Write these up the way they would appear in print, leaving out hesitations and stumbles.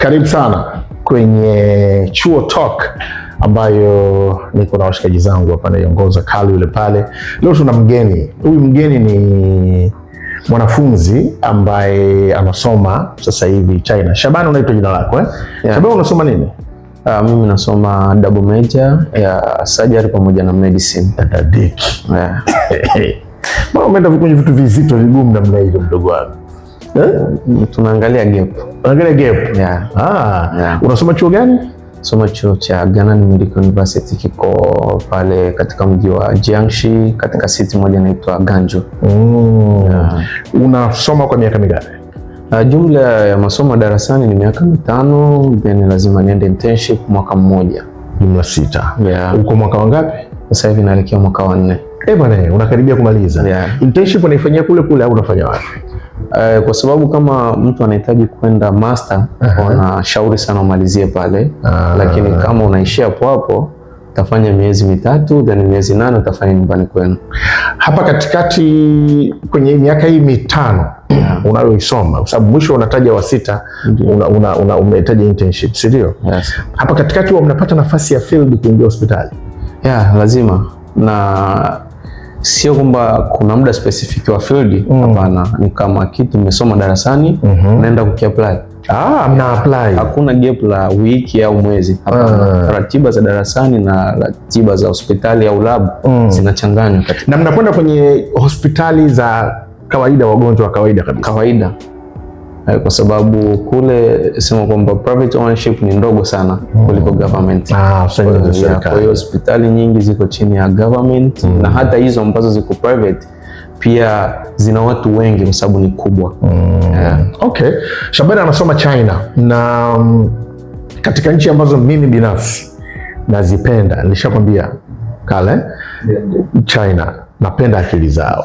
Karibu sana kwenye Chuo Talk ambayo niko na washikaji zangu hapa, naiongoza Kalu yule pale. Leo tuna mgeni. Huyu mgeni ni mwanafunzi ambaye anasoma sasa hivi China. Shabani, unaitwa jina lako eh? Yeah. Shabani, unasoma nini? Mimi nasoma double major ya surgery pamoja na medicine. Dadiki. Yeah. Mbona umeenda kwenye vitu vizito vigumu namna hivyo, mdogo wangu? Eh? Tunaangalia gap. Unaangalia gap. Yeah. Ah, Yeah. unasoma chuo gani? Soma chuo cha Gannan Medical University, kiko pale katika mji wa Jiangxi katika city moja inaitwa Ganzhou. Yeah. Unasoma kwa miaka mingapi? Jumla ya masomo darasani ni miaka 5, then lazima niende internship mwaka mmoja. Jumla 6. Yeah. Uko mwaka wangapi? Sasa hivi naelekea mwaka wa 4. Eh bwana, unakaribia kumaliza. Yeah. Internship unaifanyia kule kule au unafanya wapi? Kwa sababu kama mtu anahitaji kwenda master, wanashauri sana umalizie pale. Lakini kama unaishia hapo hapo utafanya miezi 3, then miezi 8 utafanya nyumbani kwenu. Hapa katikati kwenye miaka hii 5 unayoisoma, kwa sababu mwisho unataja wa 6, umetaja internship, si ndio? Yes. Hapa katikati huwa mnapata nafasi ya field kuingia hospitali? Yeah, lazima. Na sio kwamba kuna muda specific wa field, hapana. Ni kama kitu umesoma darasani, unaenda kukiapply. Ah, mna apply. Hakuna gap la wiki au mwezi, hapana. Ratiba za darasani na ratiba za hospitali au lab zinachanganywa katika Na mnakwenda kwenye hospitali za kawaida, wagonjwa wa kawaida kabisa? Kawaida. Kwa sababu kule sema kwamba private ownership ni ndogo sana kuliko government. Ah, hospitali za Yeah, serikali. kwa hiyo hospitali nyingi ziko chini ya government na hata hizo ambazo ziko private pia zina watu wengi kwa sababu ni kubwa. Yeah. Okay. Shabani anasoma China na katika nchi ambazo mimi binafsi nazipenda, nilishakwambia kale, China napenda akili zao,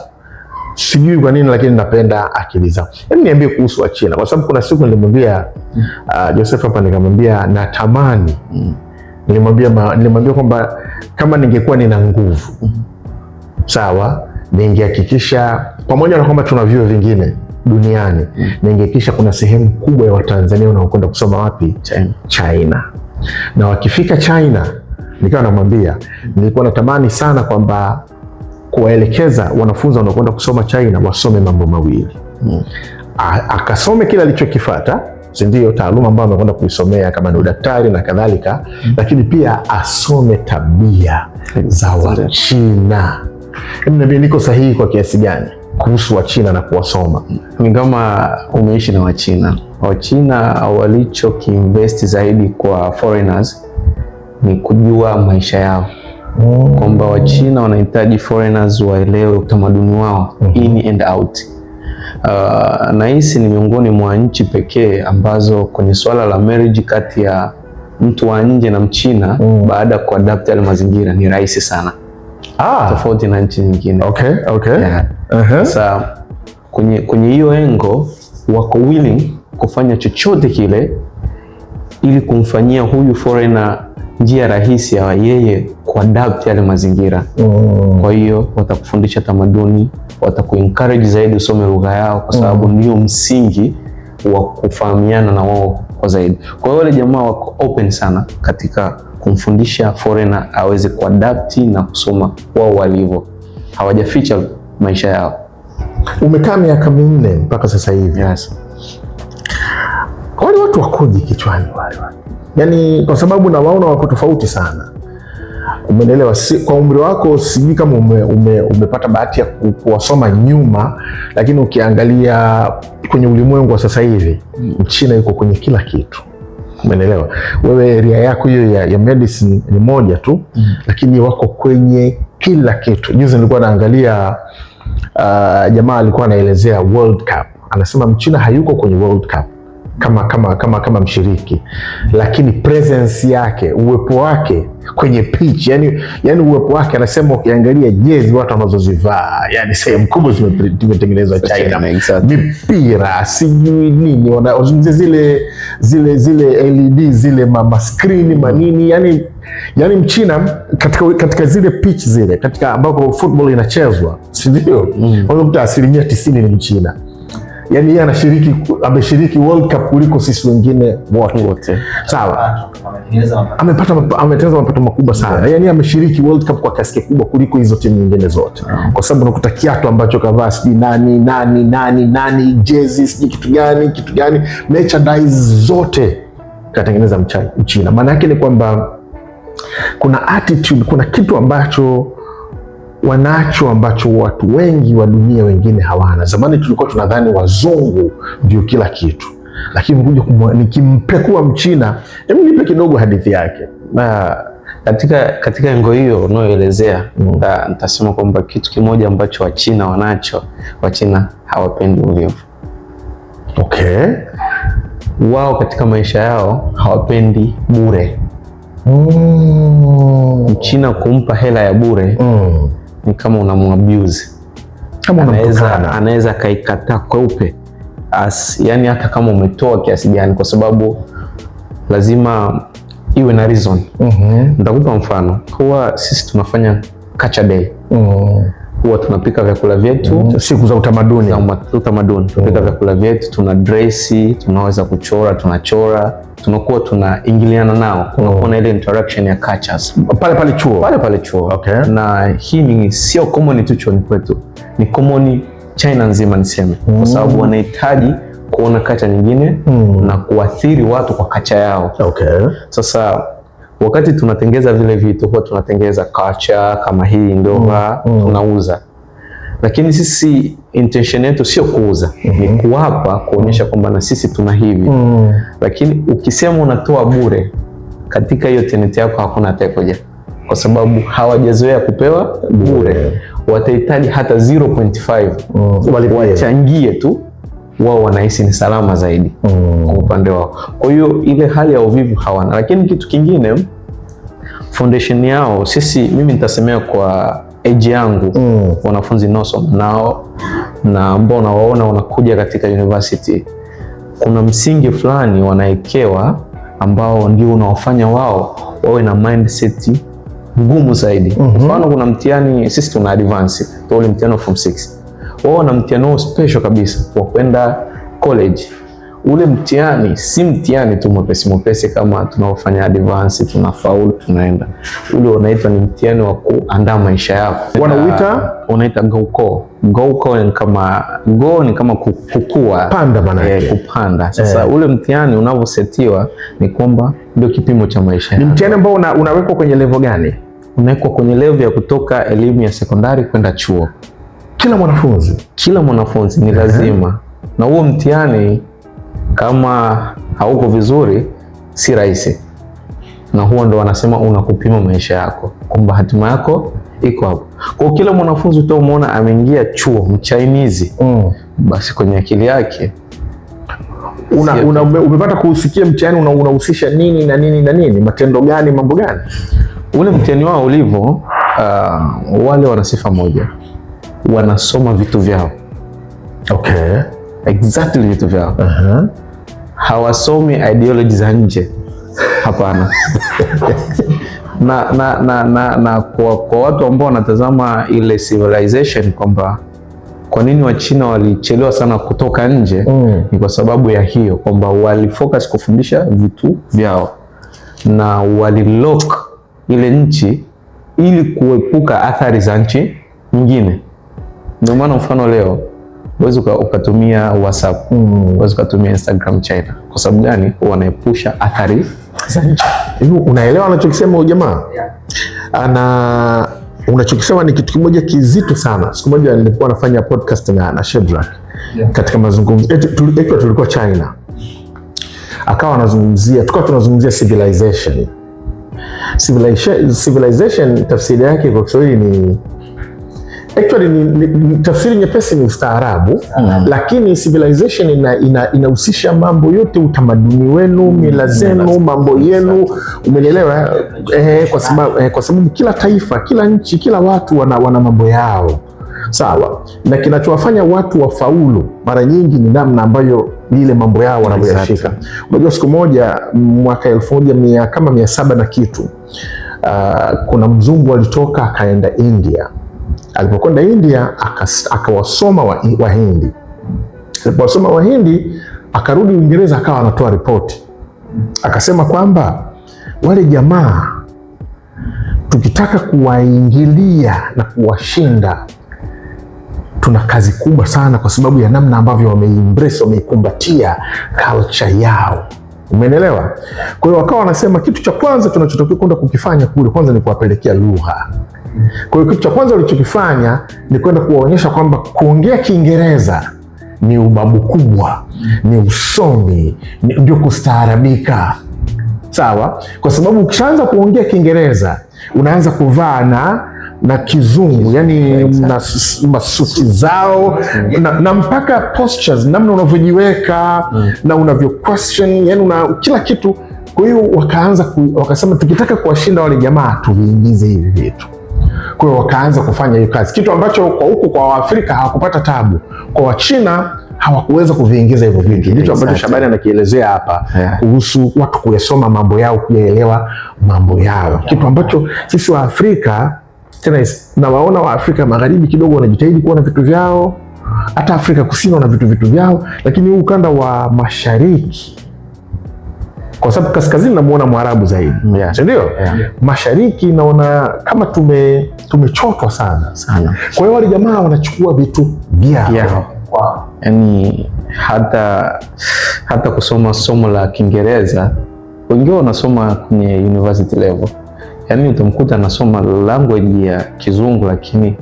sijui kwa nini, lakini napenda akili zao. Hebu niambie kuhusu wa China, kwa sababu kuna siku nilimwambia Joseph hapa, nikamwambia natamani, nilimwambia kwamba kama ningekuwa nina nguvu sawa, ningehakikisha pamoja na kwamba tuna vyuo vingine duniani, ningehakikisha kuna sehemu kubwa ya Watanzania wanaokwenda kusoma wapi? China. China. Na wakifika China, nikawa namwambia nilikuwa natamani sana kwamba kuwaelekeza wanafunzi wanaokwenda kusoma China wasome mambo mawili. Akasome kile alichokifata, si ndio, taaluma ambayo amekwenda kuisomea kama ni udaktari na kadhalika, lakini pia asome tabia za Wachina. Hebu niambie, niko sahihi kwa kiasi gani kuhusu Wachina na kuwasoma? Ni kama umeishi na Wachina. Wachina walichokiinvest zaidi kwa foreigners ni kujua maisha yao, kwamba Wachina wanahitaji foreigners waelewe utamaduni wao in and out. Nahisi ni miongoni mwa nchi pekee ambazo kwenye swala la marriage kati ya mtu wa nje na Mchina baada ya kuadapt yale mazingira ni rahisi sana, tofauti na nchi nyingine. Yeah. Sasa kwenye hiyo engo wako willing kufanya chochote kile ili kumfanyia huyu foreigner njia rahisi ya yeye kuadapt yale mazingira. Kwa hiyo watakufundisha tamaduni, watakuencourage zaidi usome lugha yao kwa sababu ndio msingi wa kufahamiana na wao kwa zaidi. Kwa hiyo wale jamaa wako open sana katika kumfundisha foreigner aweze kuadapt na kusoma wao walivyo, hawajaficha maisha yao. Umekaa miaka 4 mpaka sasa hivi. Yes. Wale watu wakoje kichwani wale watu? Yaani kwa sababu nawaona wako tofauti sana. Umeelewa? Si, kwa umri wako sijui kama umepata bahati ya kuwasoma nyuma, lakini ukiangalia kwenye ulimwengu wa sasa hivi Mchina yuko kwenye kila kitu. Umeelewa? Wewe area yako hiyo ya medicine ni moja tu, lakini wako kwenye kila kitu. Juzi nilikuwa naangalia jamaa alikuwa anaelezea World Cup, anasema Mchina hayuko kwenye World Cup kama mshiriki, lakini presence yake, uwepo wake kwenye pitch, yani uwepo wake, anasema ukiangalia jezi watu wanazozivaa, yani sehemu kubwa zimetengenezwa China, China, exactly. Mipira sijui nini, wanazungumzia zile LED zile ma screen manini, yani Mchina katika zile pitch zile katika ambako football inachezwa, si ndio? Unakuta 90% ni Mchina. Yani yeye anashiriki, ameshiriki World Cup kuliko sisi wengine wote. Wote. Sawa, Wametengeneza mapato. ametengeneza mapato makubwa sana. Yani ameshiriki World Cup kwa kiasi kikubwa kuliko hizo timu nyingine zote, kwa sababu unakuta kiatu ambacho kavaa sijui nani nani nani nani, jezi sijui kitu gani kitu gani, merchandise zote katengeneza Mchina. Maana yake ni kwamba kuna attitude, kuna kitu ambacho wanacho ambacho watu wengi wa dunia wengine hawana. Zamani tulikuwa tunadhani wazungu ndio kila kitu, lakini kuja nikimpekua Mchina, hebu nipe kidogo hadithi yake. Na katika engo hiyo unayoelezea, nitasema kwamba kitu kimoja ambacho Wachina wanacho, Wachina hawapendi uvivu. Wao katika maisha yao hawapendi bure. Mchina kumpa hela ya bure ni kama unamwabuse. Kama unamtukana. Anaweza akaikataa kweupe. Yani hata kama umetoa kiasi gani, kwa sababu lazima iwe na reason. Nitakupa mfano. Huwa sisi tunafanya culture day. Huwa tunapika vyakula vyetu Siku za utamaduni. Za utamaduni. Tunapika vyakula vyetu, tuna dress, tunaweza kuchora, tunachora, tunakuwa tunaingiliana nao, kunakuwa na ile interaction ya cultures Pale pale chuo. Pale pale chuo. Na hii ni sio common tu chuoni kwetu, ni common China nzima niseme, kwa sababu wanahitaji kuona culture nyingine na kuathiri watu kwa culture yao. Sasa wakati tunatengeza vile vitu, huwa tunatengeza culture kama hii ndio tunauza, lakini sisi intention yetu sio kuuza, ni kuwapa, kuonyesha kwamba na sisi tuna hivi. Lakini ukisema unatoa bure, katika hiyo tenant yako hakuna atakayekoja, kwa sababu hawajazoea kupewa bure. Watahitaji hata 0.5 Walipie. Wachangie tu, wao wanahisi ni salama zaidi kwa upande wao. Kwa hiyo ile hali ya uvivu hawana. Lakini kitu kingine, foundation yao, sisi, mimi nitasemea kwa age yangu, wanafunzi naosoma nao na ambao nawaona wanakuja katika university, kuna msingi fulani wanawekewa ambao ndio unaofanya wao wawe na mindset ngumu zaidi. Mfano, kuna mtihani, sisi tuna advance tu ule mtihani wa form 6, wao wana mtihani wao special kabisa wa kwenda college. Ule mtihani si mtihani tu mwepesi mwepesi kama tunaofanya advance, tunafaulu tunaenda. Ule unaitwa ni mtihani wa kuandaa maisha yako. Wanauita? Unaita Gaokao. Gaokao ni kama go ni kama kukua. Panda maana yake. Eh, kupanda. Sasa ule mtihani unavyosetiwa ni kwamba ndio kipimo cha maisha Ni yako. mtihani ambao unawekwa kwenye level gani? Unawekwa kwenye level ya kutoka elimu ya sekondari kwenda chuo. Kila mwanafunzi. Kila mwanafunzi ni lazima, na huo mtihani kama hauko vizuri si rahisi, na huo ndo wanasema unakupima maisha yako, kwamba hatima yako iko hapo. Kwa hiyo kila mwanafunzi utamuona ameingia chuo mchainizi, basi kwenye akili yake Umepata kuusikia mtihani unahusisha nini na nini na nini, matendo gani, mambo gani? Ule mtihani wao ulivyo, wale wana sifa moja, wanasoma vitu vyao. Exactly vitu vyao. Hawasomi ideology za nje, hapana. Na kwa watu ambao wanatazama ile civilization kwamba kwa nini Wachina walichelewa sana kutoka nje, ni kwa sababu ya hiyo kwamba walifocus kufundisha vitu vyao na walilock ile nchi ili kuepuka athari za nchi nyingine. Ndio maana mfano leo huwezi ukatumia WhatsApp, huwezi ukatumia Instagram China. Kwa sababu gani? Wanaepusha athari za nchi. Hivi unaelewa anachokisema huyu jamaa? Yeah. Ana unachokisema ni kitu kimoja kizito sana. Siku moja nilikuwa nafanya podcast na Shedrack katika mazungumzo eti tulikuwa China, akawa anazungumzia, tukawa tunazungumzia civilization. Civilization tafsiri yake kwa Kiswahili ni actually ni tafsiri nyepesi ni ustaarabu, lakini civilization inahusisha mambo yote, utamaduni wenu, mila zenu, mambo yenu, umenielewa? Kwa sababu kila taifa, kila nchi, kila watu wana mambo yao, sawa, na kinachowafanya watu wafaulu mara nyingi ni namna ambayo ile mambo yao wanavyoyashika. Unajua, siku moja mwaka 1100 kama 700 na kitu, kuna mzungu alitoka akaenda India. Alipokwenda India akawasoma Wahindi. Aliposoma Wahindi akarudi Uingereza akawa anatoa ripoti, akasema kwamba wale jamaa tukitaka kuwaingilia na kuwashinda tuna kazi kubwa sana, kwa sababu ya namna ambavyo wameembrace, wameikumbatia culture yao. Umeelewa? Kwa hiyo wakawa wanasema kitu cha kwanza tunachotakiwa kwenda kukifanya kule kwanza ni kuwapelekea lugha. Kwa hiyo kitu cha kwanza walichokifanya ni kwenda kuwaonyesha kwamba kuongea Kiingereza ni ubabu kubwa, ni usomi, ndio kustaarabika. Sawa? Kwa sababu ukishaanza kuongea Kiingereza unaanza kuvaa na kizungu, yani na masuti zao na mpaka postures, namna unavyojiweka na unavyo question, yani kila kitu. Kwa hiyo wakasema tukitaka kuwashinda wale jamaa tuviingize hivi vitu. Kwa hiyo wakaanza kufanya hiyo kazi, kitu ambacho kwa huku kwa Waafrika hawakupata tabu, kwa Wachina hawakuweza kuviingiza hivyo vitu, ndicho ambacho Shabani anakielezea hapa kuhusu watu kuyasoma mambo yao, kuyaelewa mambo yao, kitu ambacho sisi Waafrika tena nawaona Waafrika Magharibi kidogo wanajitahidi kuwa na vitu vyao, hata Afrika Kusini wana vitu vyao, lakini huu ukanda wa mashariki, kwa sababu kaskazini namuona Mwarabu zaidi, si ndio? Mashariki naona kama tumechotwa sana sana. Kwa hiyo wale jamaa wanachukua vitu vyao. Wow. Yani hata kusoma somo la Kiingereza wengine wanasoma kwenye university level, yani utamkuta anasoma language ya Kizungu lakini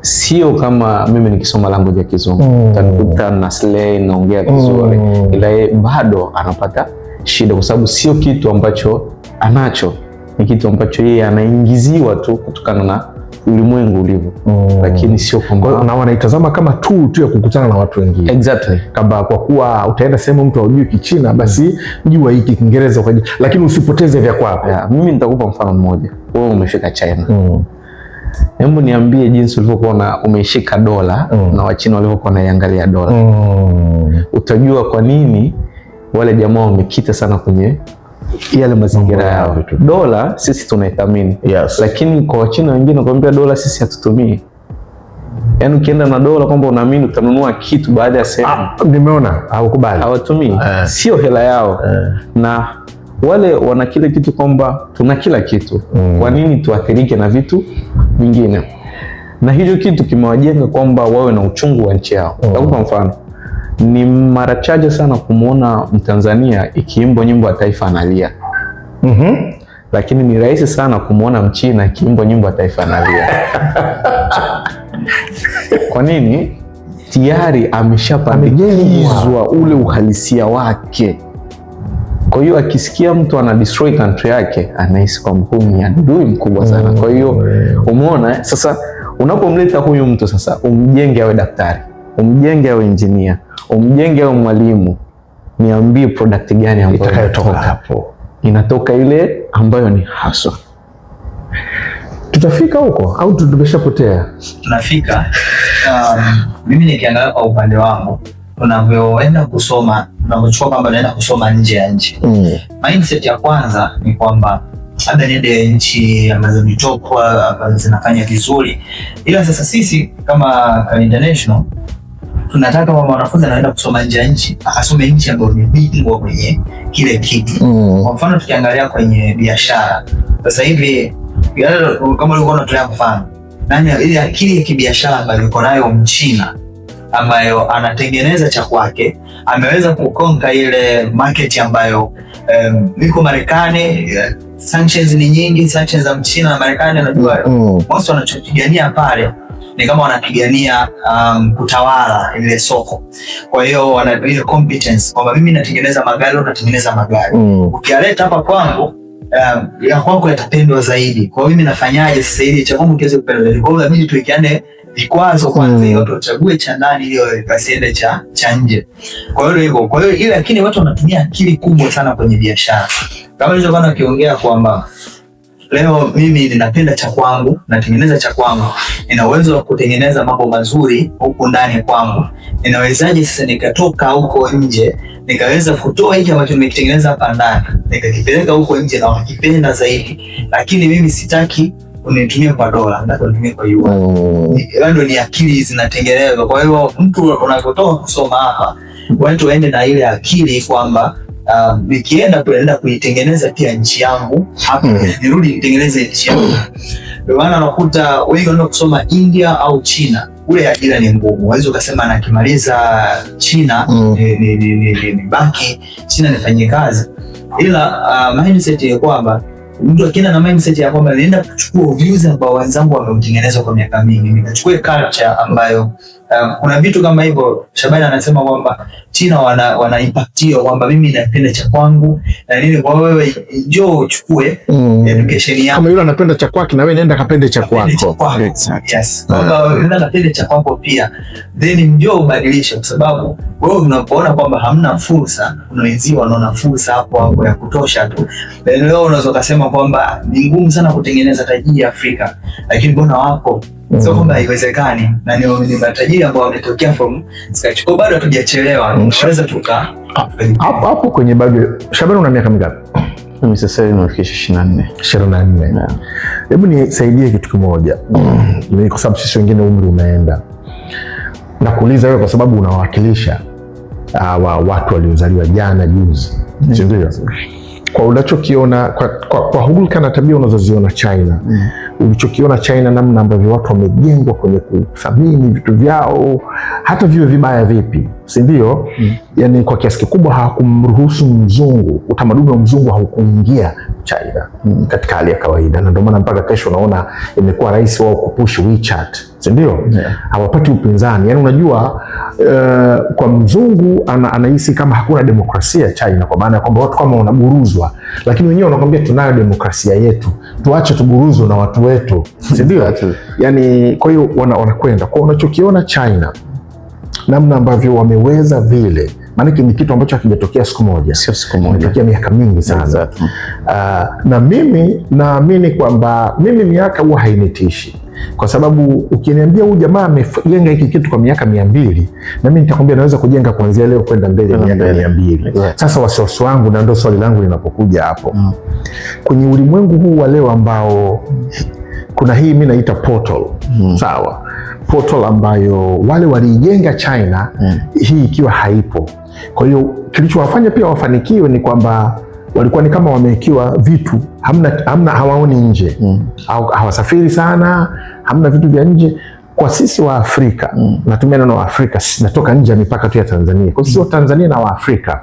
sio kama mimi nikisoma language ya Kizungu utakuta na slang naongea vizuri, ila yeye bado anapata shida kwa sababu sio kitu ambacho anacho, ni kitu ambacho yeye anaingiziwa tu kutokana na ulimwengu ulivyo, lakini sio kwamba na wanaitazama kama tool tu ya kukutana na watu wengine. Exactly. Kama kwa kuwa utaenda sehemu mtu haujui Kichina, basi jua hiki Kiingereza, lakini usipoteze vya kwako. Yeah, mimi nitakupa mfano mmoja. Wewe umefika China. Hebu niambie jinsi ulivyokuwa umeishika dola na Wachina walivyokuwa wanaiangalia dola. Utajua kwa nini wale jamaa wamekita sana kwenye yale mazingira yao. Dola sisi tunaithamini, yes. Lakini kwa Wachina wengine kwambia dola sisi hatutumii. Yaani ukienda na dola kwamba unaamini utanunua kitu baada ya sehemu. Nimeona hawakubali. Hawatumii. Sio hela yao. Na wale wana kile kitu kwamba tuna kila kitu. Kwa nini tuathirike na vitu vingine? Na hicho kitu kimewajenga kwamba wawe na uchungu wa nchi yao. Nakupa mfano. Ni mara chache sana kumuona Mtanzania ikiimbwa nyimbo ya taifa analia. Lakini ni rahisi sana kumuona Mchina ikiimbwa nyimbo ya taifa analia. Kwa nini? Tayari ameshapandikizwa ule uhalisia wake. Kwa hiyo akisikia mtu ana destroy country yake anahisi kwamba huyu ni adui mkubwa sana. Kwa hiyo umeona sasa, unapomleta huyu mtu sasa, umjenge awe daktari, umjenge awe engineer, umjenge awe mwalimu, niambie product gani ambayo itakayotoka hapo? Inatoka ile ambayo ni haswa. Tutafika huko au tumeshapotea? Tunafika. Mimi nikiangalia kwa upande wangu, unavyoenda kusoma, unavyochukua kwamba naenda kusoma nje ya nchi, mindset ya kwanza ni kwamba labda niende nchi ambazo ni top, ambazo zinafanya vizuri. Ila sasa sisi kama international tunataka kwamba wanafunzi anaenda kusoma nje ya nchi akasome nchi ambayo ni bingwa kwenye kile kitu. Kwa mfano tukiangalia kwenye biashara sasa hivi, kama ulikuwa unatolea mfano, nani ile akili ya kibiashara ambayo yuko nayo Mchina ambayo anatengeneza cha kwake, ameweza kuconquer ile market ambayo iko Marekani. Sanctions ni nyingi, sanctions za Mchina na Marekani, unajua most wanachopigania pale ni kama wanapigania kutawala ile soko. Kwa hiyo wana ile competence kwamba mimi natengeneza magari, unatengeneza magari, ukialeta hapa kwangu ya kwangu yatapendwa zaidi. Kwa hiyo mimi nafanyaje sasa ili cha kwangu kiweze kupendwa zaidi? Kwa hiyo inabidi tuwekeane vikwazo kwanza, ili watu wachague cha ndani ili pasiende cha nje. Kwa hiyo hivyo. Kwa hiyo ile, lakini watu wanatumia akili kubwa sana kwenye biashara. Kama nilivyokuwa nakiongea kwamba leo mimi ninapenda cha kwangu, natengeneza cha kwangu, nina uwezo wa kutengeneza mambo mazuri huku ndani kwangu. Ninawezaje sasa nikatoka huko nje nikaweza kutoa hiki ambacho nimekitengeneza hapa ndani nikakipeleka huko nje na wakipenda zaidi, lakini mimi sitaki Unitumie kwa dola, nataka unitumie kwa yuan. Bado ni akili zinatengenezwa. Kwa hiyo mtu unapotoka kusoma hapa, watu waende na ile akili kwamba nikienda kuenda kuitengeneza pia nchi yangu hapa, nirudi nitengeneze nchi yangu. Ndio maana unakuta wengi wanaenda kusoma India au China, kule ajira ni ngumu. Unaweza ukasema nakimaliza China ni baki China nifanyie kazi, ila mindset ya kwamba mtu akienda na mindset ya kwamba naenda kuchukua ujuzi ambao wenzangu wameutengeneza kwa miaka mingi, nikachukue culture ambayo kuna vitu kama hivyo. Shabani anasema kwamba China wana impact hiyo kwamba mimi napenda cha kwangu na nini, kwa wewe njoo uchukue education yako. Kama yule anapenda cha kwake na wewe nenda kapende cha kwako. Exactly. Yes. Kwamba nenda kapende cha kwako pia, then njoo ubadilishe, kwa sababu wewe unapoona kwamba hamna fursa, kuna wenzio wanaona fursa hapo hapo ya kutosha tu. Then leo unaweza kusema kwamba ni ngumu sana kutengeneza tajiri Afrika, lakini mbona wako sio kwamba haiwezekani, na ni matajiri ambao wametokea from scratch. Kwa bado hatujachelewa, tunaweza tuka hapo kwenye bado. Shabani, una miaka mingapi? Mimi sasa hivi nimefikisha 24. 24. Hebu nisaidie kitu kimoja, kwa sababu sisi wengine umri umeenda. Nakuuliza wewe kwa sababu unawakilisha watu waliozaliwa jana juzi, si ndio? Kwa unachokiona kwa hulka na tabia unazoziona China, ulichokiona China, namna ambavyo watu wamejengwa kwenye kuthamini vitu vyao hata viwe vibaya vipi, si ndio? Yani kwa kiasi kikubwa hawakumruhusu mzungu, utamaduni wa mzungu haukuingia China katika hali ya kawaida, na ndio maana mpaka kesho unaona imekuwa rahisi wao kupush WeChat, si ndio? Hawapati upinzani. Yani unajua kwa mzungu anahisi kama hakuna demokrasia China, kwa maana ya kwamba watu kama wanaburuzwa, lakini wenyewe wanakwambia tunayo demokrasia yetu, tuache tuburuzwe na watu wetu, si ndio? Yani kwa hiyo wanakwenda kwa unachokiona China, namna ambavyo wameweza vile, maanake ni kitu ambacho hakijatokea siku moja, sio siku moja, imetokea miaka mingi sana. Exactly. Na mimi naamini kwamba mimi miaka huwa hainitishi, kwa sababu ukiniambia huyu jamaa amejenga hiki kitu kwa miaka 200, na mimi nitakwambia naweza kujenga kuanzia leo kwenda mbele miaka 200. Exactly. Sasa wasiwasi wangu, na ndio swali langu linapokuja hapo, kwenye ulimwengu huu wa leo ambao kuna hii mimi naita portal, sawa, portal ambayo wale waliijenga China, hii ikiwa haipo. Kwa hiyo kilichowafanya pia wafanikiwe ni kwamba walikuwa ni kama wamewekewa vitu, hamna hawaoni nje, hawasafiri sana, hamna vitu vya nje. Kwa sisi wa Afrika, natumia neno wa Afrika, natoka nje ya mipaka tu ya Tanzania. Kwa sisi wa Tanzania na wa Afrika,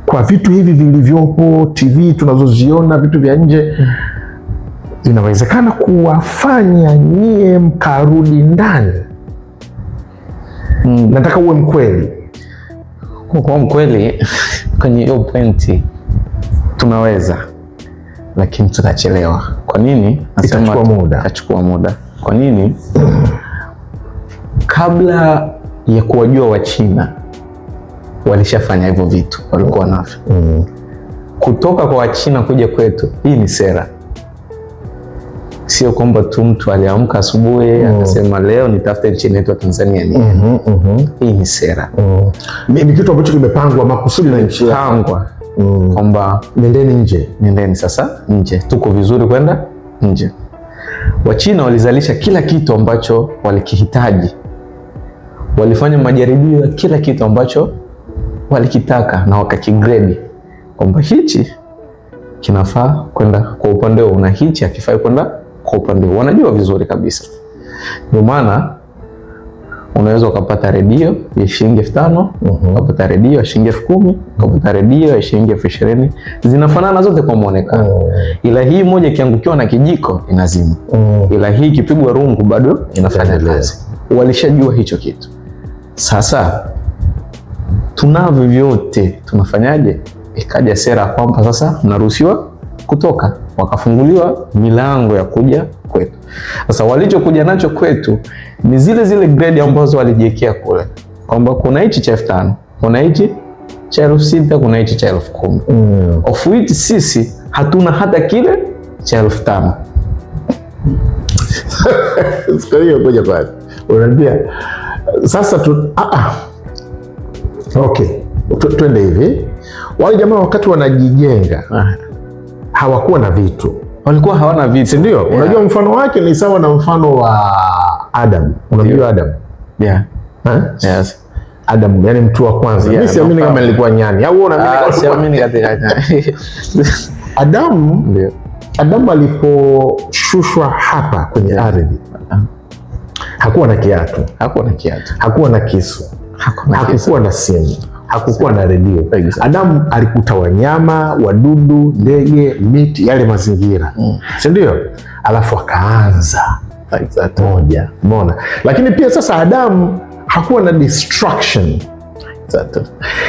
kwa vitu hivi vilivyopo, TV tunazoziona, vitu vya nje, inawezekana kuwafanya nyie mkarudi ndani. Nataka uwe mkweli. Kwa mkweli kwenye hiyo pointi tunaweza, lakini tutachelewa. Kwa nini? Itachukua muda. Itachukua muda. Kwa nini? Kabla ya kuwajua Wachina walishafanya hivyo vitu, walikuwa navyo. Kutoka kwa Wachina kuja kwetu, hii ni sera. Sio kwamba tu mtu aliamka asubuhi akasema leo nitafute nchi inaitwa Tanzania ni. Hii ni sera. Ni kitu ambacho kimepangwa makusudi na nchi yao. Kwamba nendeni nje. Nendeni sasa nje. Tuko vizuri kwenda nje. Wachina walizalisha kila kitu ambacho walikihitaji. Walifanya majaribio ya kila kitu ambacho walikitaka na wakakigrade kwamba hichi kinafaa kwenda kwa upande huu na hichi hakifai kwenda kwa upande huu. Wanajua vizuri kabisa. Ndio maana unaweza ukapata redio ya shilingi 5,000, ukapata redio ya shilingi 10,000, ukapata redio ya shilingi 20,000. Zinafanana zote kwa muonekano. Ila hii moja ikiangukiwa na kijiko inazima. Ila hii ikipigwa rungu bado inafanya kazi. Walishajua hicho kitu. Sasa tunavyo vyote, tunafanyaje? Ikaja sera kwamba sasa mnaruhusiwa kutoka, wakafunguliwa milango ya kuja kwetu. Sasa walichokuja nacho kwetu ni zile zile grade ambazo walijiwekea kule, kwamba kuna hichi cha 5,000, kuna hichi cha 6,000, kuna hichi cha 10,000. Of which sisi hatuna hata kile cha 5,000. Kwa hiyo ngoja kwanza. Unaniambia sasa tu okay, twende hivi. Wale jamaa wakati wanajijenga hawakuwa na vitu. Walikuwa hawana vitu, si ndio? Yeah. Unajua mfano wake ni sawa na mfano wa Adam. Unamjua Adam? Yeah. Ha? Yes. Adam, yani mtu wa kwanza. Yeah, Mimi siamini nafahamu. kama nilikuwa nyani au wewe unaamini Ah, kama siamini katika Adamu? Ndio. Adamu aliposhushwa hapa kwenye ardhi hakuwa na kiatu, Hakuwa na kiatu, hakuwa na kisu, hakuwa na kisu. hakukuwa na simu, hakukuwa na redio. Exactly. Adamu alikuta wanyama, wadudu, ndege, miti, yale mazingira, si ndio? Alafu akaanza moja, umeona. Lakini pia sasa Adamu hakuwa na distraction,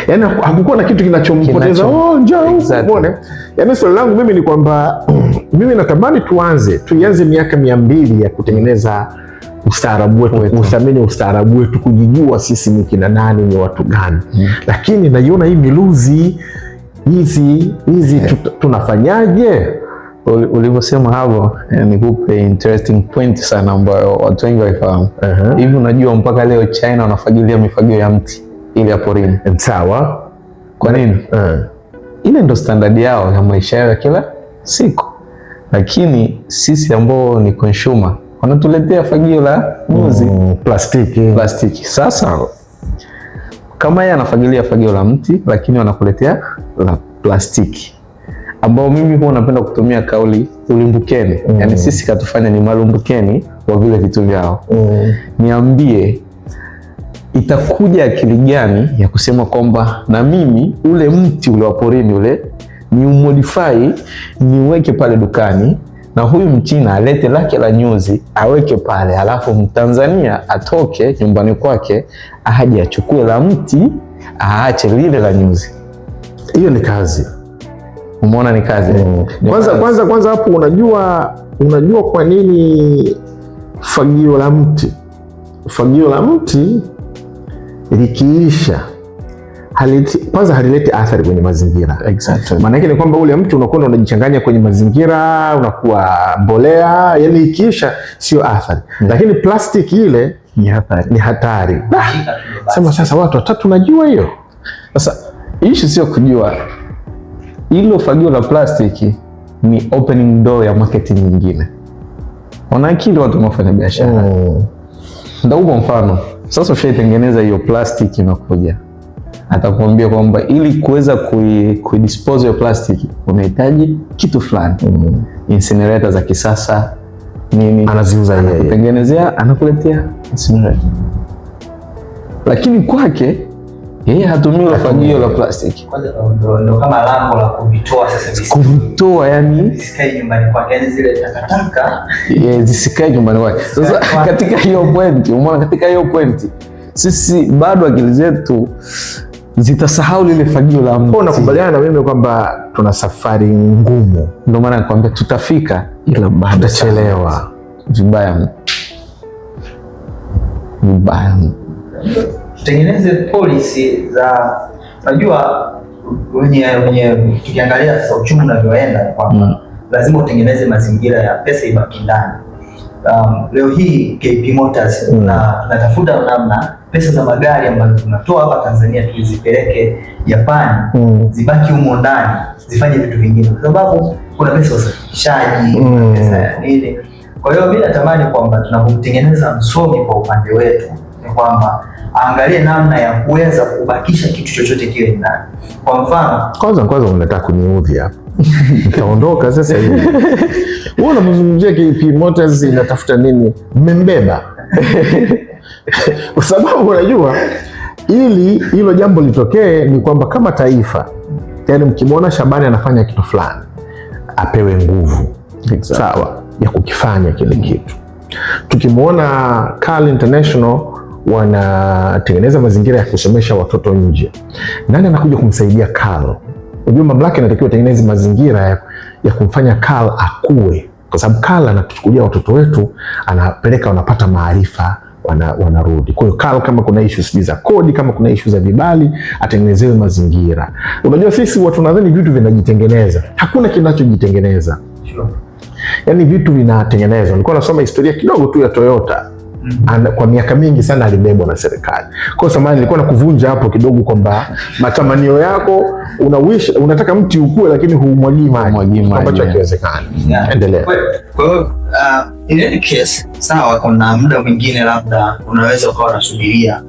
yani hakukuwa na kitu kinachompoteza, oh, njoo huku, umeona. Yani swali langu mimi ni kwamba mimi natamani tuianze miaka 200 ya kutengeneza ustaarabu wetu, kuthamini ustaarabu wetu, kujijua sisi ni kina nani, ni watu gani. Lakini naiona hii miluzi hizi hizi, tunafanyaje? Ulivyosema hapo, nikupe interesting point sana ambayo watu wengi waifahamu. Hivi unajua mpaka leo China wanafagilia mifagio ya mti ile ya porini? Sawa. Kwa nini? Ile ndo standard yao ya maisha yao ya kila siku, lakini sisi ambao ni consumer wanatuletea fagio la nyuzi, plastiki. Plastiki. Sasa kama yeye anafagilia fagio la mti, lakini wanakuletea la plastiki, ambao mimi huwa napenda kutumia kauli ulimbukeni. Yani sisi katufanya ni malumbukeni wa vile vitu vyao. Niambie, itakuja akili gani ya kusema kwamba na mimi ule mti ule wa porini ule ni umodify niweke pale dukani, na huyu Mchina alete lake la nyuzi aweke pale, alafu Mtanzania atoke nyumbani kwake aje achukue la mti aache lile la nyuzi? Hiyo ni kazi. Umeona ni kazi. Ni Kwanza kazi. kwanza hapo unajua kwa nini fagio la mti likiisha kwanza halileti athari kwenye mazingira. Maana yake ni kwamba ule mti unakuwa unajichanganya kwenye mazingira, unakuwa mbolea, yani ikiisha sio athari. Lakini plastiki ile Ni hatari. Ni hatari. Sema sasa watu watatu najua hiyo. Sasa issue sio kujua, hilo fagio la plastiki ni opening door ya marketing nyingine. Wana akili watu wanaofanya biashara. Nitakupa mfano. Sasa ushaitengeneza hiyo plastiki inakuja, atakwambia kwamba ili kuweza kuidispose hiyo plastiki unahitaji kitu fulani, incinerator za kisasa nini, Anaziuza yeye. Anakutengenezea, anakuletea incinerator, lakini kwake yeye hatumii ule fagio la plastiki. Kwanza ndo kama lango la kuvitoa sasa kuvitoa, yani visikae nyumbani kwake, yani zile takataka yeah, zisikae nyumbani kwake. Sasa katika hiyo point, umeona, katika hiyo point sisi bado akili zetu zitasahau lile fagio la Kwa mti. unakubaliana na mimi kwamba tuna safari ngumu, Ndio maana nakwambia tutafika, ila bado tutachelewa. Vibaya mno, vibaya mno. Tutengeneze policy za, unajua wenye tukiangalia sasa uchumi unavyoenda ni kwamba lazima utengeneze mazingira ya pesa ibaki ndani. Leo hii KP Motors na tunatafuta namna pesa za magari ambazo tunatoa hapa Tanzania tuzipeleke Japan, zibaki humo ndani zifanye vitu vingine, kwa sababu kuna pesa ya usafirishaji, kuna pesa ya nini. Kwa hiyo mimi natamani kwamba tunapomtengeneza msomi kwa upande wetu ni kwamba aangalie namna ya kuweza kubakisha kitu chochote kile ndani. Kwa mfano, Kwanza kwanza unataka kuniudhi hapa. Nitaondoka sasa hivi. Wewe unamzungumzia KP Motors inatafuta nini? Mmembeba. Kwa sababu unajua ili hilo jambo litokee ni kwamba kama taifa, yani mkimwona Shabani anafanya kitu fulani, apewe nguvu sawa ya kukifanya kile kitu. Tukimwona Cal International wanatengeneza mazingira ya kusomesha watoto nje, nani anakuja kumsaidia Cal? Unajua mamlaka inatakiwa itengeneze mazingira ya kumfanya Cal akue, kwa sababu Cal anatuchukulia watoto wetu, anapeleka, wanapata maarifa, wanarudi. Kwa hiyo Cal, kama kuna ishu sijui za kodi, kama kuna ishu za vibali, atengenezewe mazingira. Unajua sisi watu tunadhani vitu vinajitengeneza, hakuna kinachojitengeneza. Sure. Yani vitu vinatengenezwa. Nilikuwa nasoma historia kidogo tu ya Toyota. Kwa miaka mingi sana alibebwa na serikali. Kwa hiyo samahani, nilikuwa nakuvunja hapo kidogo kwamba matamanio yako una wish, unataka mti ukue lakini huumwagii maji, Humwagii maji, ambacho yeah. hakiwezekani. Yeah. Endelea. Kwa hiyo in any case, sawa, kuna muda mwingine labda unaweza ukawa unasubiria.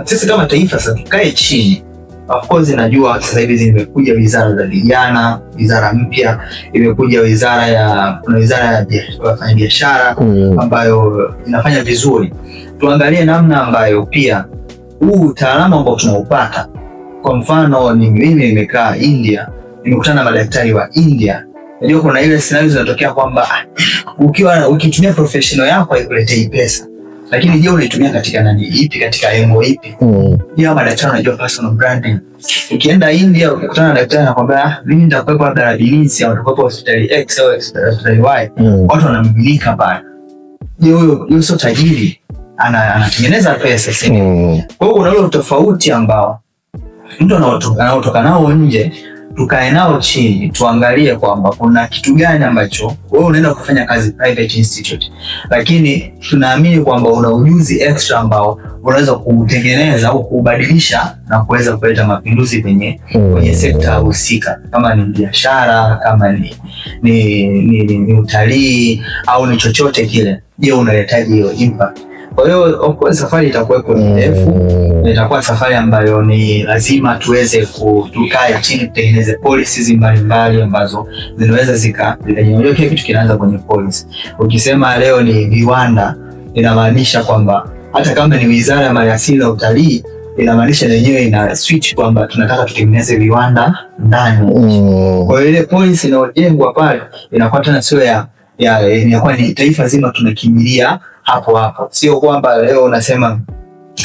Sisi kama taifa sasa tukae chini. Of course najua sasa hivi zimekuja wizara za vijana, wizara mpya imekuja, wizara ya kuna wizara ya wafanyabiashara ambayo inafanya vizuri. Tuangalie namna ambayo pia huu utaalamu ambao tunaupata, kwa mfano ni mimi nimekaa India, nimekutana na madaktari wa India. Najua kuna ile scenario zinatokea kwamba ukiwa ukitumia professional yako haikuletei pesa, lakini je, unaitumia katika nani ipi, katika engo ipi? Je, madaktari wanajua personal branding? Ukienda India ukikutana na daktari anakwambia, mimi nitakuwepo labda Rabilisi au nitakuwepo hospitali X au hospitali Y, watu wanamimilika pale. Je, huyo huyo sio tajiri? Anatengeneza pesa, si ndio? Kwa hiyo kuna ule utofauti ambao mtu anaotoka nao nje, tukae nao chini tuangalie kwamba kuna kitu gani ambacho wewe unaenda kufanya kazi private institute, lakini tunaamini kwamba una ujuzi extra ambao unaweza kuutengeneza au kuubadilisha na kuweza kuleta mapinduzi kwenye sekta husika, kama ni biashara, kama ni utalii au ni chochote kile. Je, unaletaje hiyo impact? Kwa hiyo of course safari itakuwepo ndefu na itakuwa safari ambayo ni lazima tuweze tukae chini tutengeneze policies mbalimbali ambazo zinaweza zika. Kila kitu kinaanza kwenye policy. Ukisema leo ni viwanda, inamaanisha kwamba hata kama ni Wizara ya Maliasili na Utalii, inamaanisha yenyewe ina switch kwamba tunataka tutengeneze viwanda ndani. Kwa hiyo ile policy inayojengwa pale inakuwa tena sio ya inakuwa ni taifa zima tunakimbilia hapo hapo, sio kwamba leo unasema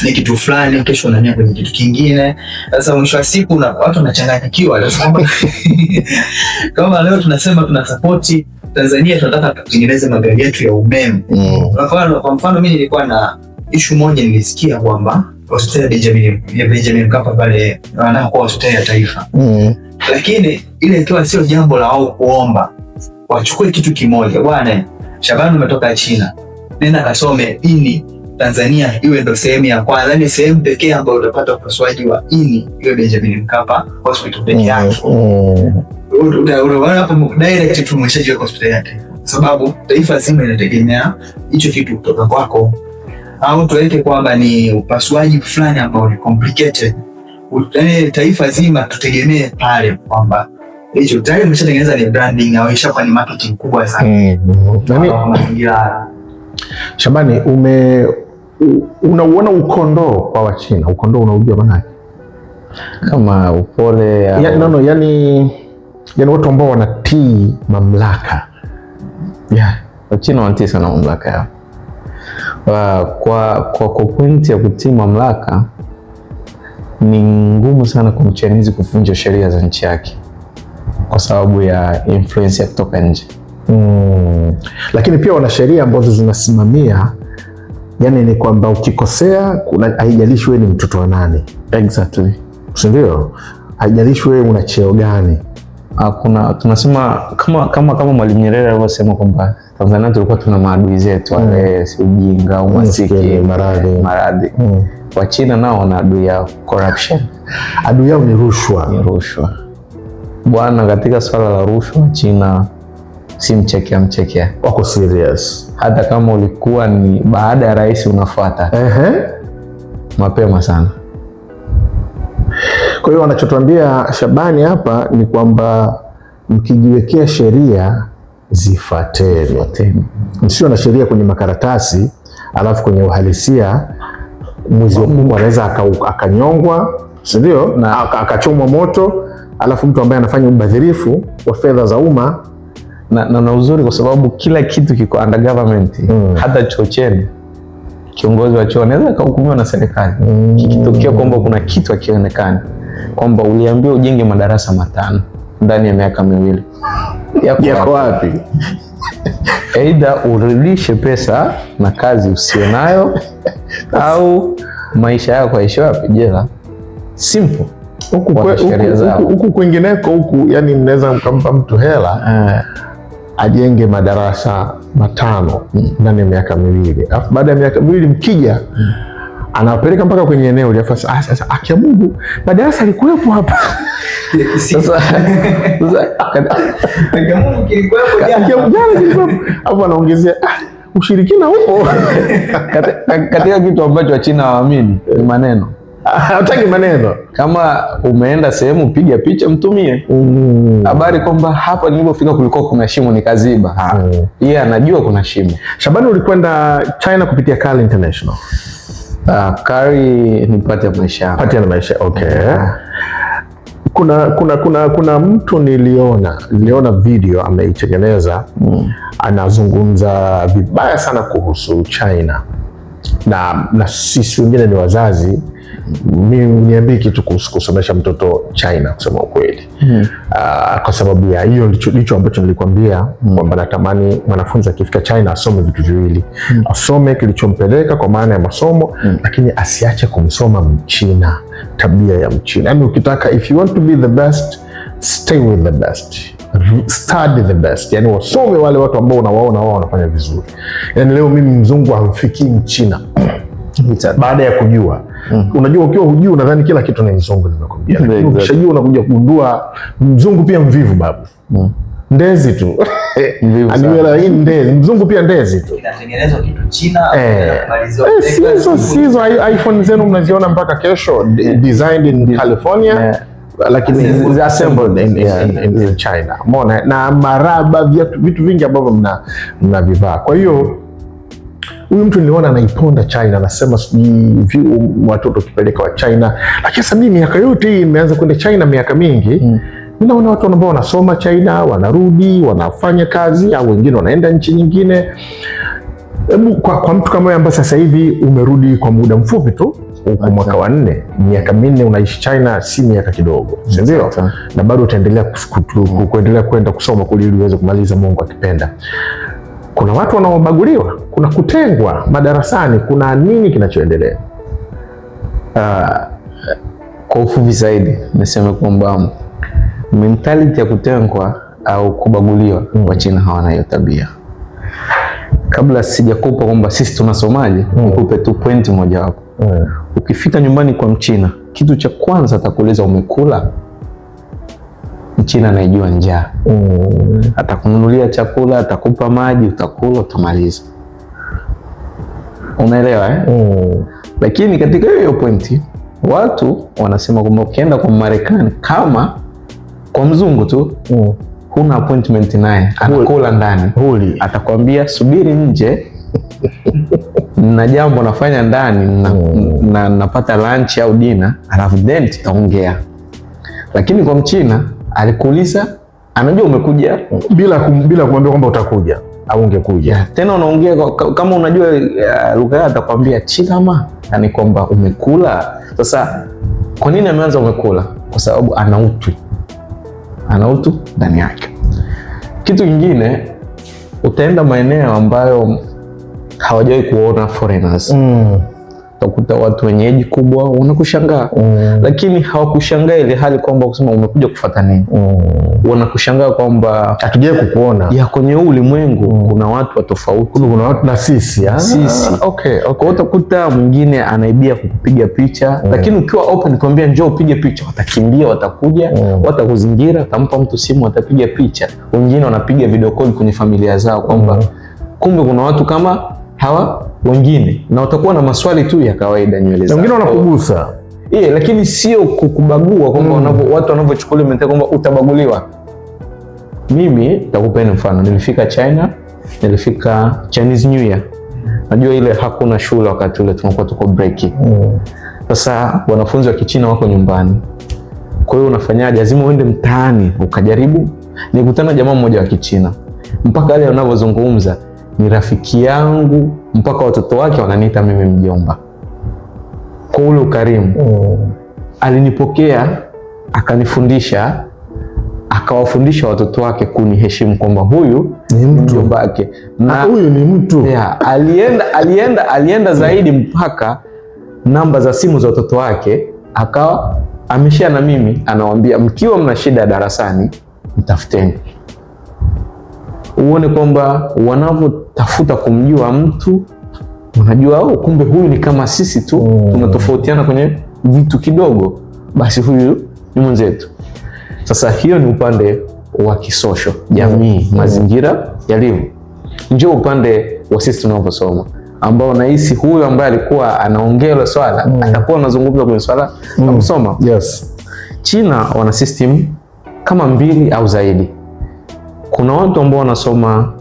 ni kitu fulani, kesho unahamia kwenye kitu kingine. Sasa mwisho wa siku watu wanachanganyikiwa. Sasa kwamba kama leo tunasema tuna support Tanzania, tunataka tutengeneze magari yetu ya umeme. Kwa mfano mimi nilikuwa na issue moja, nilisikia kwamba hospitali ya Benjamin Mkapa pale wanataka kuwa hospitali ya taifa, lakini ile ikiwa sio jambo la wao kuomba, wachukue kitu kimoja. Bwana Shabani, umetoka China, nenda kasome ini Tanzania iwe ndo sehemu ya kwanza, yani sehemu pekee ambayo utapata upasuaji wa ini iwe Benjamin Mkapa Hospital peke yake. Unaona hapo direct tu umeshajiweka hospitali ya taifa, sababu taifa zima inategemea hicho kitu kutoka kwako, au tuweke kwamba ni upasuaji fulani ambao ni complicated, yaani taifa zima tutegemee pale kwamba hicho tayari umeshatengeneza ni branding au ishakuwa ni marketing kubwa sana. Nani, Kwa mazingira Shabani, unauona ukondoo kwa Wachina? Ukondoo unaujua maana yake? Kama upole au Ya, no, yani watu ambao wanatii mamlaka. Yeah, Wachina wanatii sana mamlaka yao. Kwa pointi ya kutii mamlaka ni ngumu sana kwa Mchinese kuvunja sheria za nchi yake kwa sababu ya influence ya kutoka nje. Lakini pia wana sheria ambazo zinasimamia, yani ni kwamba ukikosea kuna, haijalishi wewe ni mtoto wa nani, si ndio? Haijalishi wewe una cheo gani. Kuna tunasema kama Mwalimu Nyerere alivyosema kwamba Tanzania tulikuwa tuna maadui zetu wale, si ujinga, umasikini, maradhi. Maradhi. Wachina nao wana adui yao, corruption. Adui yao ni rushwa. Ni rushwa bwana. Katika swala la rushwa, China si mchekea mchekea, Wako serious. Hata kama ulikuwa ni baada ya rais unafuata mapema sana. Kwa hiyo wanachotuambia Shabani hapa ni kwamba mkijiwekea sheria zifuateni, msio na sheria kwenye makaratasi alafu kwenye uhalisia mwizi wa kuku anaweza akanyongwa, si ndio? Na akachomwa moto, alafu mtu ambaye anafanya ubadhirifu wa fedha za umma Na uzuri kwa sababu kila kitu kiko under government. Hata chuo chenu, kiongozi wa chuo anaweza akahukumiwa na serikali kikitokea kwamba kuna kitu hakionekani, kwamba uliambiwa ujenge madarasa 5 ndani ya miaka 2, yako yako wapi? Wapi? Aidha urudishe pesa na kazi usionayo au maisha yako yaishe wapi? Jela. Simple. Huku Wana sheria zao. huku kwingineko huku, yani mnaweza mkampa mtu hela Ajenge madarasa 5 ndani ya miaka 2, alafu baada ya miaka 2 mkija anawapeleka mpaka kwenye eneo lile. Sasa akia Mungu, madarasa alikuwepo hapa. Sasa jana kilikuwepo, hapo anaongezea ushirikina huo. Katika kitu ambacho Wachina hawaamini ni maneno. Hataki maneno. Kama umeenda sehemu piga picha mtumie habari kwamba hapa nilipofika kulikuwa kuna shimo nikaziba. Yeye anajua kuna shimo. Shabani, ulikwenda China kupitia Kali International? Kali ni pati ya maisha. Pati ya maisha, okay. Kuna mtu niliona video ameitengeneza, anazungumza vibaya sana kuhusu China. Na sisi wengine ni wazazi, mimi niambie kitu kuhusu kusomesha mtoto China kusema ukweli. Kwa sababu ya hiyo ndicho ambacho nilikwambia kwamba natamani mwanafunzi akifika China asome vitu viwili. Asome kilichompeleka kwa maana ya masomo, lakini asiache kumsoma Mchina, tabia ya Mchina. Yaani ukitaka, if you want to be the best, stay with the best. Study the best. Yani wasome wale watu ambao unawaona wao wanafanya vizuri. Yani leo mimi mzungu hamfikii Mchina. Baada ya kujua. Unajua ukiwa hujui unadhani kila kitu ni mzungu, nimekwambia. Lakini ukishajua unakuja kugundua mzungu pia mvivu babu. Ndezi tu. Aniwela hii ndezi, mzungu pia ndezi tu. Inatengenezwa kitu China, Sizo iPhone zenu mnaziona mpaka kesho, designed in California. Lakini assembled in China. Umeona? Na maraba, vitu vingi ambavyo mnavivaa. Kwa hiyo huyu mtu niliona anaiponda China, anasema sijui watoto ukipeleka wa China. Lakini sasa mimi miaka yote hii nimeanza kwenda China miaka mingi. Mimi naona watu ambao wanasoma China, wanarudi, wanafanya kazi au wengine wanaenda nchi nyingine. Hebu kwa mtu kama wewe ambaye sasa hivi umerudi kwa muda mfupi tu, uko mwaka wa 4, miaka 4 unaishi China, si miaka kidogo, si ndio? Na bado utaendelea kuendelea kwenda kusoma kule ili uweze kumaliza, Mungu akipenda. Kuna watu wanaobaguliwa, kuna kutengwa madarasani, kuna nini kinachoendelea? Kwa ufupi zaidi niseme kwamba mentality ya kutengwa au kubaguliwa, Wachina hawana hiyo tabia. Kabla sijakupa kwamba sisi tunasomaje, nikupe tu point moja wapo. Ukifika nyumbani kwa Mchina, kitu cha kwanza atakuuliza umekula. Mchina anaijua njaa. Atakununulia chakula, atakupa maji, utakula, utamaliza. Unaelewa eh? Lakini katika hiyo pointi watu wanasema kwamba ukienda kwa Marekani kama kwa mzungu tu, huna appointment naye, anakula ndani. Atakwambia subiri nje na jambo nafanya ndani na napata lunch au dinner, alafu then tutaongea. Lakini kwa Mchina alikuuliza, anajua umekuja bila kumwambia kwamba utakuja au ungekuja. Tena unaongea kama unajua lugha yake, atakwambia chilama, yani kwamba umekula. Sasa kwa nini ameanza umekula? Kwa sababu ana utu. Ana utu ndani yake. Kitu kingine, utaenda maeneo ambayo hawajawahi kuona foreigners. Utakuta watu wenyeji kubwa wanakushangaa. Lakini hawakushangaa ile hali kwamba kusema umekuja kufuata nini. Wanakushangaa kwamba hatujawahi kukuona. Ya kwenye huu ulimwengu kuna watu wa tofauti. Kuna watu na sisi. Sisi. Okay. Kwa hiyo utakuta mwingine anaibia kukupiga picha, lakini ukiwa open kwambia njoo upige picha, watakimbia, watakuja, watakuzingira, watampa mtu simu, watapiga picha. Wengine wanapiga video call kwenye familia zao kwamba kumbe kuna watu kama hawa wengine, na utakuwa na maswali tu ya kawaida nywele zao. Wengine wanakugusa. Lakini sio kukubagua kwamba watu wanavyochukulia mentality kwamba utabaguliwa. Mimi nitakupeni mfano. Nilifika China, nilifika Chinese New Year. Najua ile hakuna shule wakati ule, tunakuwa tuko break. Sasa wanafunzi wa Kichina wako nyumbani. Kwa hiyo unafanyaje? Lazima uende mtaani ukajaribu. Nilikutana jamaa mmoja wa Kichina. Mpaka yale wanavyozungumza ni rafiki yangu, mpaka watoto wake wananiita mimi mjomba. Kwa ule ukarimu. Alinipokea, akanifundisha, akawafundisha watoto wake kuniheshimu kwamba huyu ni mjomba wake. Na huyu ni mtu. Yeah, alienda zaidi mpaka namba za simu za watoto wake akawa ameshare na mimi, anawaambia mkiwa mna shida darasani mtafuteni. Uone kwamba wanavyotafuta kumjua mtu, unajua oh, kumbe huyu ni kama sisi tu, tunatofautiana kwenye vitu kidogo, basi huyu ni mwenzetu. Sasa hiyo ni upande wa kisosho, jamii, mazingira yalivyo. Njoo upande wa sisi tunavyosoma, ambao nahisi huyu ambaye alikuwa anaongea ile swala atakuwa anazungumza kwenye swala la kusoma. China wana system kama mbili au zaidi. Kuna watu ambao wanasoma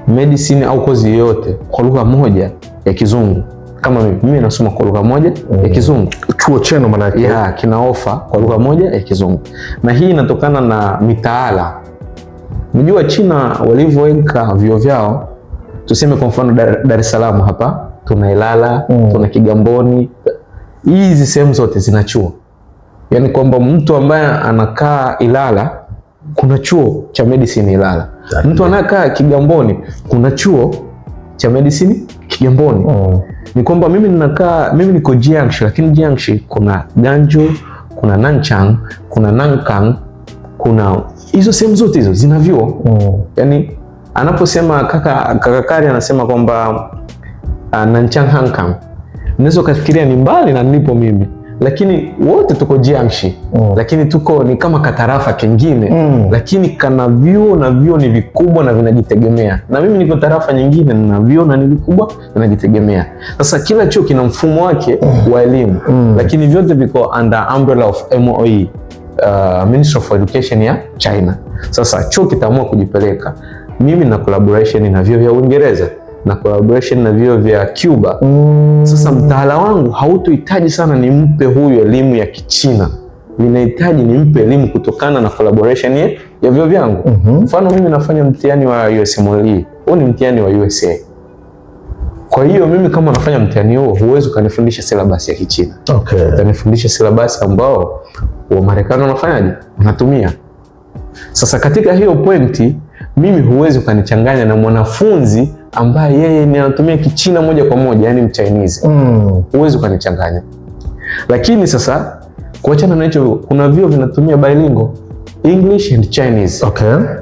medicine au kozi yoyote kwa lugha moja ya Kizungu kama mimi nasoma kwa lugha moja ya Kizungu. Chuo chenu maana yake. Yeah, kina ofa kwa lugha moja ya Kizungu, na hii inatokana na mitaala. Unajua China walivyoweka vyuo vyao, tuseme kwa mfano Dar es Salaam hapa tuna Ilala, tuna Kigamboni, hizi sehemu zote zina chuo. Yaani kwamba mtu ambaye anakaa Ilala kuna chuo cha medicine Ilala, mtu anayekaa Kigamboni kuna chuo cha medicine Kigamboni. Ni kwamba mimi ninakaa, mimi niko Jiangxi, lakini Jiangxi kuna Ganzhou, kuna Nanchang, kuna Nankang, kuna hizo sehemu zote hizo zina vyuo. Yaani anaposema kaka Kari anasema kwamba Nanchang Hankang, unaweza ukafikiria ni mbali na nilipo mimi, lakini wote tuko Jiangxi, lakini tuko ni kama katarafa kengine, lakini kana vyuo na vyuo ni vikubwa na vinajitegemea, na mimi niko tarafa nyingine na vyuo na ni vikubwa vinajitegemea. Sasa kila chuo kina mfumo wake wa elimu, lakini vyote viko under umbrella of MOE, Ministry of Education ya China. Sasa chuo kitaamua kujipeleka. Mimi na collaboration na vyuo vya Uingereza na collaboration na vyuo vya Cuba. Sasa mtaala wangu hautohitaji sana nimpe huyu elimu ya Kichina, ninahitaji nimpe elimu kutokana na collaboration ya vyuo vyangu. Mfano mimi nafanya mtihani wa USMLE, huu ni mtihani wa USA. Kwa hiyo mimi kama nafanya mtihani huo, huwezi ukanifundisha syllabus ya Kichina. Utanifundisha syllabus ambao wa Marekani wanafanyaje, wanatumia. Sasa katika hiyo pointi, mimi huwezi ukanichanganya na mwanafunzi ambaye yeye ni anatumia Kichina moja kwa moja, yani Mchinese. Huwezi ukanichanganya. Lakini sasa kuachana na hicho, kuna vyuo vinatumia bilingual, English and Chinese.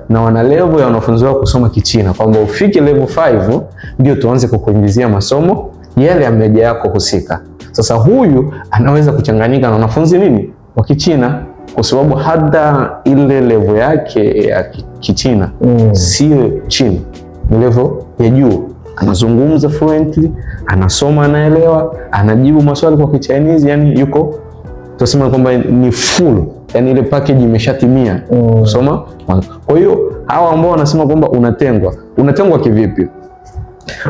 Na wana level ya wanafunzi wao kusoma Kichina kwamba ufike level 5 ndio tuanze kukuingizia masomo yale ya meja yako husika. Sasa huyu anaweza kuchanganyika na wanafunzi nini wa Kichina kwa sababu hata ile level yake ya Kichina sio chini, ni level ya juu. Anazungumza fluently, anasoma, anaelewa, anajibu maswali kwa Kichinese, yani yuko tunasema kwamba ni full, yani ile package imeshatimia kusoma. Kwa hiyo hawa ambao wanasema kwamba unatengwa, unatengwa kivipi?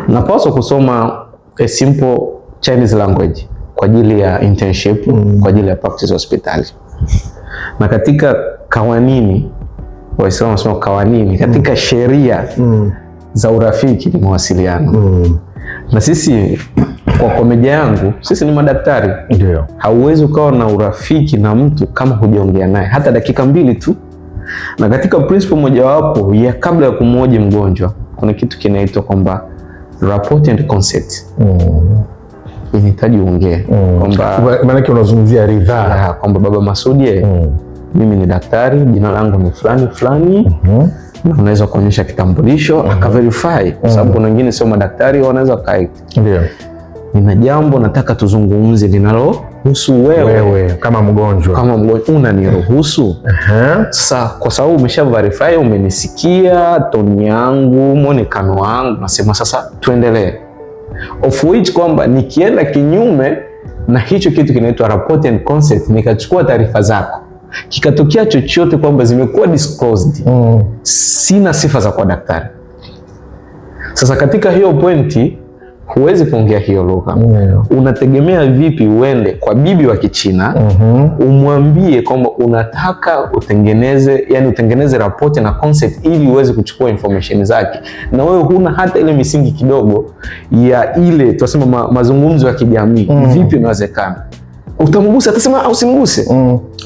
Unapaswa kusoma a simple Chinese language kwa ajili ya internship, kwa ajili ya practice hospitali. Na katika kawanini, Waislamu wanasema kawanini, katika sheria za urafiki ni mawasiliano. Na sisi kwa komeja yangu, sisi ni madaktari. Hauwezi ukawa na urafiki na mtu kama hujaongea naye hata dakika mbili tu. Na katika principle mojawapo ya kabla ya kumhoji mgonjwa, kuna kitu kinaitwa kwamba rapport and consent. Inahitaji uongee kwamba Maanake unazungumzia ridhaa. Kwamba Baba Masudi, mimi ni daktari, jina langu ni fulani fulani, na unaweza kuonyesha kitambulisho akaverify, kwa sababu kuna wengine sio madaktari wanaweza waka nina jambo nataka tuzungumze linalohusu wewe, Wewe kama mgonjwa. Kama mgonjwa unaniruhusu? Sasa kwa sababu umesha verify, umenisikia toni yangu, mwonekano wangu, nasema sasa tuendelee. Of which kwamba nikienda kinyume na hicho kitu kinaitwa rapport and consent, nikachukua taarifa zako, kikatokea chochote kwamba zimekuwa disclosed, sina sifa za kuwa daktari. Sasa katika hiyo pointi huwezi kuongea hiyo lugha. Unategemea vipi uende kwa bibi wa Kichina umwambie kwamba unataka utengeneze, yani utengeneze rapport na consent ili uweze kuchukua information zake, na wewe huna hata ile misingi kidogo ya ile tunasema mazungumzo ya kijamii. Vipi inawezekana? Utamgusa atasema au usimguse,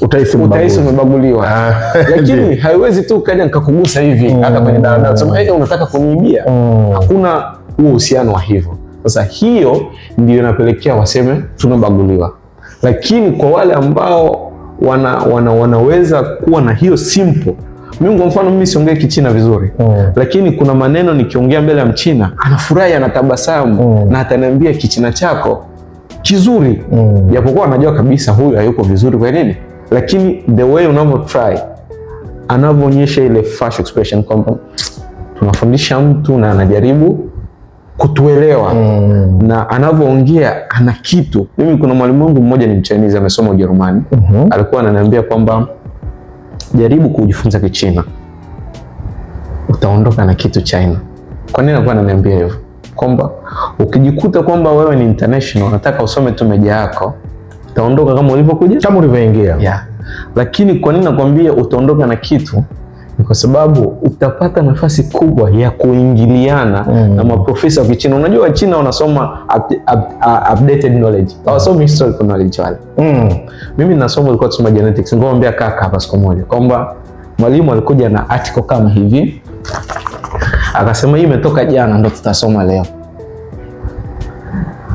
Utahisi utahisi ubaguzi. Umebaguliwa. Lakini haiwezi tu kaja nikakugusa hivi hata kwenye daladala sema hey, unataka kuniibia. Hakuna huo uhusiano wa hivyo. Sasa hiyo ndio inapelekea waseme tunabaguliwa, lakini kwa wale ambao wanaweza kuwa na hiyo simple Mimi kwa mfano, mimi siongei Kichina vizuri, lakini kuna maneno nikiongea mbele ya Mchina anafurahi, anatabasamu na ataniambia Kichina chako kizuri, japokuwa anajua kabisa huyu hayuko vizuri kwa nini, lakini the way unavyo try, anavyoonyesha ile facial expression kwamba tunafundisha mtu na anajaribu kutuelewa na anavyoongea ana kitu. Mimi kuna mwalimu wangu mmoja ni Mchinese, amesoma Ujerumani, alikuwa ananiambia kwamba jaribu kujifunza Kichina utaondoka na kitu China. Kwa nini alikuwa ananiambia hivyo? Kwamba ukijikuta kwamba wewe ni international, unataka usome tu major yako, utaondoka kama ulivyokuja, kama ulivyoingia. Yeah. Lakini kwa nini nakwambia utaondoka na kitu? Ni kwa sababu utapata nafasi kubwa ya kuingiliana na maprofesa wa Kichina. Unajua Wachina wanasoma updated knowledge, hawasomi historical knowledge wale. Mimi nasoma, ilikuwa tusoma genetics, ngomwambia kaka hapa siku moja kwamba mwalimu alikuja na article kama hivi, akasema hii imetoka jana, ndo tutasoma leo.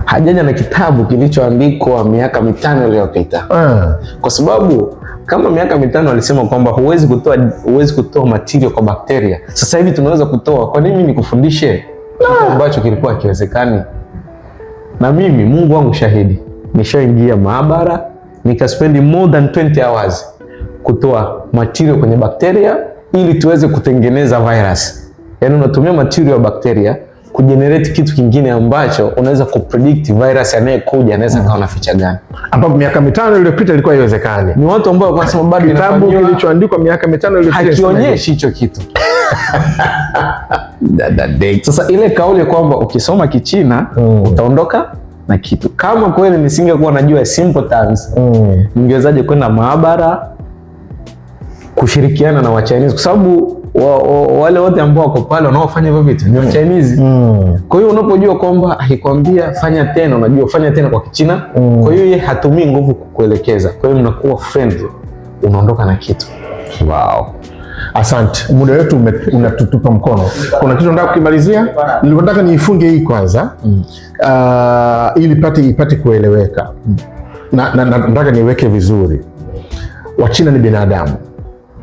Hajaja na kitabu kilichoandikwa miaka 5 iliyopita, kwa sababu kama miaka 5 alisema kwamba huwezi kutoa material kwa bakteria, sasa hivi tunaweza kutoa. Kwa nini mimi nikufundishe kitu ambacho kilikuwa hakiwezekani? Na mimi Mungu wangu shahidi, nishaingia maabara nikaspend more than 20 hours kutoa material kwenye bakteria ili tuweze kutengeneza virus. Yaani unatumia material ya bakteria kugenerate kitu kingine ambacho unaweza kupredict virus anayekuja anaweza kawa na feature gani. Ambapo miaka 5 iliyopita ilikuwa haiwezekani. Ni watu ambao wanasema bado Kitabu inafanyiwa- kilichoandikwa miaka 5 iliyopita hakionyeshi hicho kitu. Sasa ile kauli kwamba ukisoma Kichina utaondoka na kitu, kama kweli nisingekuwa najua simple terms, ningewezaje kwenda maabara kushirikiana na Wachinese? Kwa sababu wale wote ambao wako pale wanaofanya hivyo vitu ni Wachinese. Kwa hiyo unapojua kwamba akikwambia fanya tena, unajua fanya tena kwa Kichina. Kwa hiyo yeye hatumii nguvu kukuelekeza, kwa hiyo mnakuwa friendly, unaondoka na kitu. Wow. Asante, muda wetu unatutupa mkono. Kuna kitu nataka kukimalizia, nilipotaka niifunge hii kwanza ili ipate kueleweka na nataka niweke vizuri. Wachina ni binadamu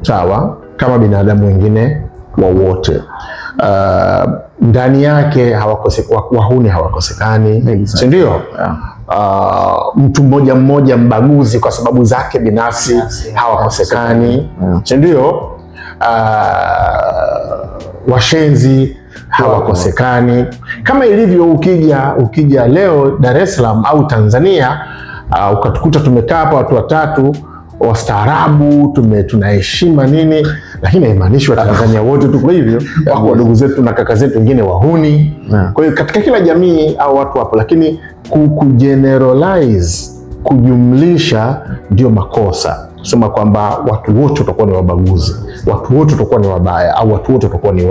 sawa, kama binadamu wengine wowote. Ndani yake wahuni hawakosekani, si ndio? Yeah. Mtu mmoja mmoja mbaguzi kwa sababu zake binafsi Binafsi. hawakosekani, Yeah. si ndio? Washenzi hawakosekani, kama ilivyo ukija leo Dar es Salaam au Tanzania, ukatukuta tumekaa hapa watu watatu wastaarabu, tunaheshima nini, lakini haimaanishi Watanzania wote tuko hivyo. Wako wadogo zetu na kaka zetu wengine wahuni. Yeah. Kwa hiyo katika kila jamii au watu wapo, lakini kugeneralize, kujumlisha ndio makosa. Kusema kwamba watu wote watakuwa ni wabaguzi, watu wote watakuwa ni wabaya, au watu wote watakuwa ni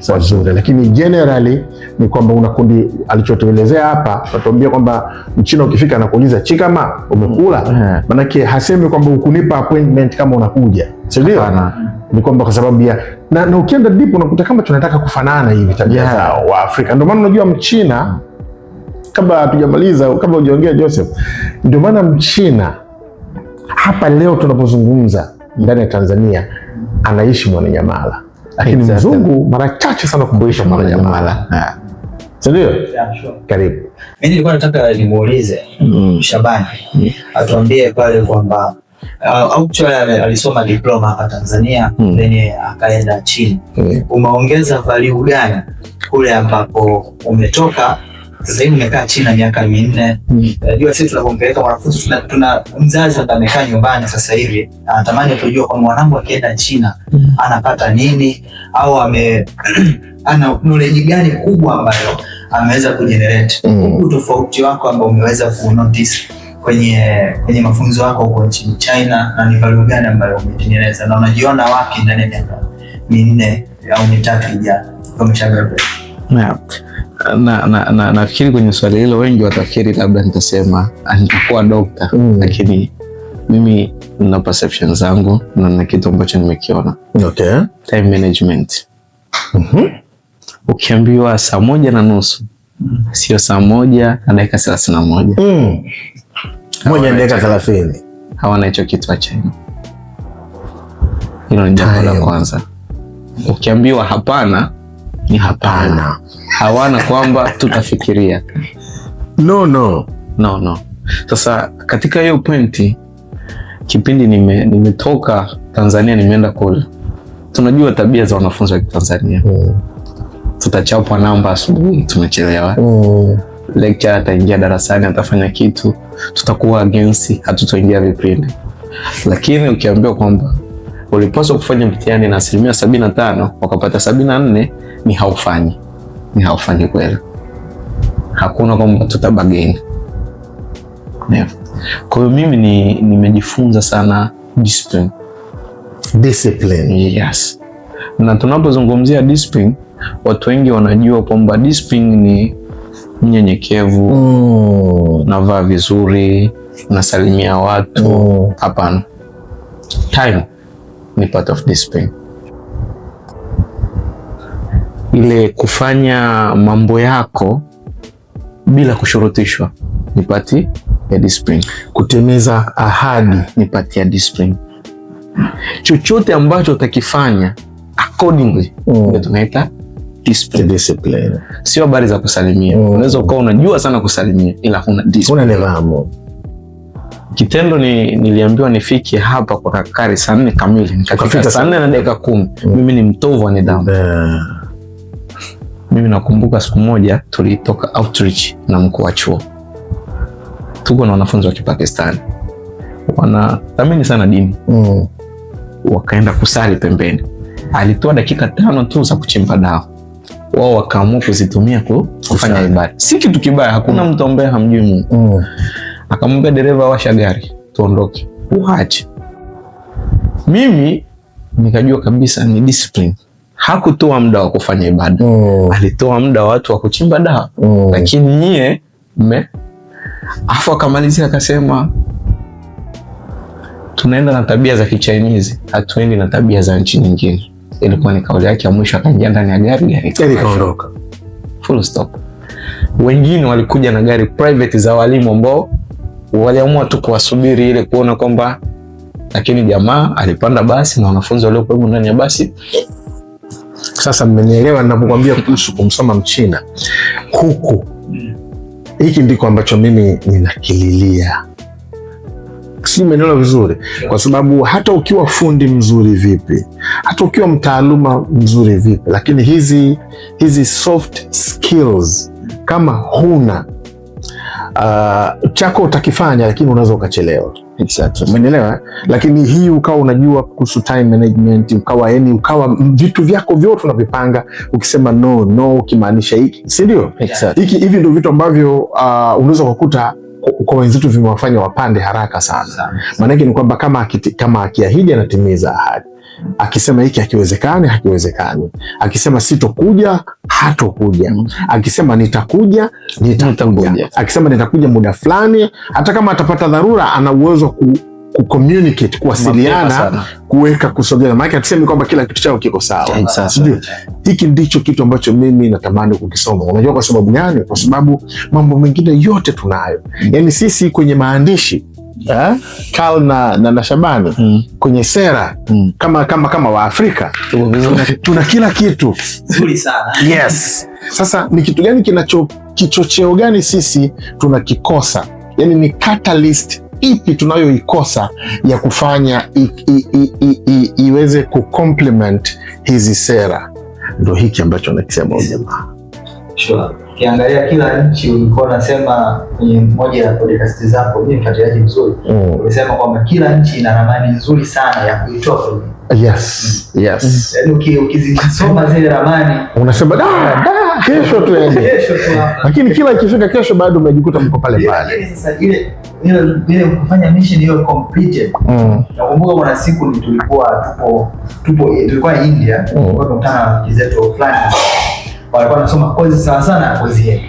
wazuri, lakini generally ni kwamba una kundi alichotuelezea hapa, watuambia kwamba Mchina ukifika anakuuliza chikama umekula, manake hasemi kwamba ukunipa appointment kama unakuja, si ndio? Hapana. Ni kwamba kwa sababu ya na ukienda deep unakuta kama tunataka kufanana hivi tabia zao wa Afrika. Ndio maana unajua Mchina, kabla hatujamaliza, kabla hujaongea Joseph, ndio maana Mchina hapa leo tunapozungumza ndani ya Tanzania anaishi Mwananyamala, lakini mzungu mara chache sana kumbuisha Mwananyamala, si ndio? Yeah, sure. Karibu. Mimi nilikuwa nataka nimuulize Shabani atuambie pale kwamba actually alisoma diploma hapa Tanzania, then akaenda China. Umeongeza value gani kule ambapo umetoka? Sasa hivi umekaa China miaka 4. Najua sisi tunapompeleka mwanafunzi tuna mzazi ambaye amekaa nyumbani sasa hivi anatamani kujua kwamba mwanangu akienda China anapata nini au ana knowledge gani kubwa ambayo ameweza kugenerate. Huku tofauti wako ambao umeweza kunotice kwenye mafunzo yako huko nchini China, na ni value gani ambayo umetengeneza na unajiona wapi ndani ya miaka 4 au 3 ijayo kama umeshagraduate? Yeah. Na nafikiri kwenye swali hilo wengi watafikiri labda nitasema nitakuwa dokta, lakini mimi nina perception zangu na na kitu ambacho nimekiona. Time management. Ukiambiwa saa 1:30 sio saa 1:31. 1:30. Hawana hicho kitu wa China. Hilo ni jambo la Time. kwanza. Ukiambiwa hapana ni hapana, hawana kwamba tutafikiria. No, no. No, no. Sasa katika hiyo pointi, kipindi nimetoka Tanzania nimeenda kule, tunajua tabia za wanafunzi wa Kitanzania. Tutachapwa namba asubuhi, tumechelewa. Lecturer ataingia darasani atafanya kitu, tutakuwa against, hatutoingia vipindi. Lakini ukiambiwa kwamba ulipaswa kufanya mtihani na 75% wakapata 74, ni haufanyi, ni haufanyi kweli. Hakuna kwamba tutabargain. Yeah. Kwa hiyo mimi nimejifunza sana discipline. Discipline. Yes. Na tunapozungumzia discipline, watu wengi wanajua kwamba discipline ni mnyenyekevu, navaa vizuri, nasalimia watu. Hapana. Time ni part of discipline. Ile kufanya mambo yako bila kushurutishwa ni part ya discipline. Kutimiza ahadi ni part ya discipline. Chochote ambacho utakifanya accordingly ndio tunaita discipline. Discipline. Sio habari za kusalimia. Unaweza ukawa unajua sana kusalimia ila huna discipline. Huna nidhamu. Kitendo ni niliambiwa nifike hapa kwa Kakari saa 4 kamili, nikafika saa 4:10. Mimi ni mtovu wa nidhamu. Mimi nakumbuka siku moja tulitoka outreach na mkuu wa chuo, tuko na wanafunzi wa Kipakistani wanathamini sana dini. Wakaenda kusali pembeni, alitoa dakika 5 tu za kuchimba dawa, wao wakaamua kuzitumia kufanya ibada. Si kitu kibaya, hakuna mtu ambaye hamjui Mungu. Akamwambia dereva, washa gari tuondoke, uache. Mimi nikajua kabisa ni discipline. Hakutoa muda wa kufanya ibada, alitoa muda wa watu wa kuchimba dawa. Lakini nyie mme, afu akamalizia akasema tunaenda na tabia za Kichinese, hatuendi na tabia za nchi nyingine. Ilikuwa ni kauli yake ya mwisho. Akaingia ndani ya gari, gari ikaondoka, full stop. Wengine walikuja na gari private za walimu ambao waliamua tu kuwasubiri ile kuona kwamba, lakini jamaa alipanda basi na wanafunzi waliokuwa ndani ya basi. Sasa mmenielewa ninapokuambia kuhusu kumsoma Mchina huku. Hiki ndiko ambacho mimi ninakililia, si umenielewa vizuri? Kwa sababu hata ukiwa fundi mzuri vipi, hata ukiwa mtaaluma mzuri vipi, lakini hizi soft skills kama huna, chako utakifanya, lakini unaweza ukachelewa. Exactly. Umeelewa? Lakini hii ukawa unajua kuhusu time management, ukawa yani ukawa vitu vyako vyote unavipanga, ukisema no no ukimaanisha hiki, si ndio? Exactly. Hiki hivi ndio vitu ambavyo unaweza kukuta kwa wenzetu vimewafanya wapande haraka sana. Maana yake ni kwamba kama akiahidi anatimiza ahadi, akisema hiki hakiwezekani, hakiwezekani, akisema sitokuja, hatokuja, akisema nitakuja, nitakuja, akisema nitakuja muda fulani, hata kama atapata dharura, ana uwezo ku communicate, kuwasiliana, kuweka kusogeza. Maana hatusemi kwamba kila kitu chao kiko sawa, ndio. Hiki ndicho kitu ambacho mimi natamani kukisoma. Unajua kwa sababu gani? Kwa sababu mambo mengine yote tunayo, yaani sisi kwenye maandishi Karl na Shabani kwenye sera kama Waafrika tuna kila kitu nzuri sana. Yes. Sasa ni kitu gani kichocheo gani sisi tunakikosa? Yaani ni catalyst ipi tunayoikosa ya kufanya iweze kucomplement hizi sera? Ndio hiki ambacho nakisema jamaa. Sure. Ukiangalia kila nchi, ulikuwa unasema kwenye moja ya podcast zako, mimi mfuatiliaji mzuri, ulisema kwamba kila nchi ina ramani nzuri sana ya kuitoa kwenye. Yes, yes. Yaani ukizisoma zile ramani unasema da kesho tuende. Kesho tu hapa. Lakini kila ikifika kesho bado umejikuta mko pale pale. Sasa ile kufanya mission hiyo completed. Nakumbuka kuna siku ni tulikuwa tulikuwa India, tulikuwa tunakutana na rafiki zetu fulani. Walikuwa wanasoma kozi sawa sana na kozi yetu.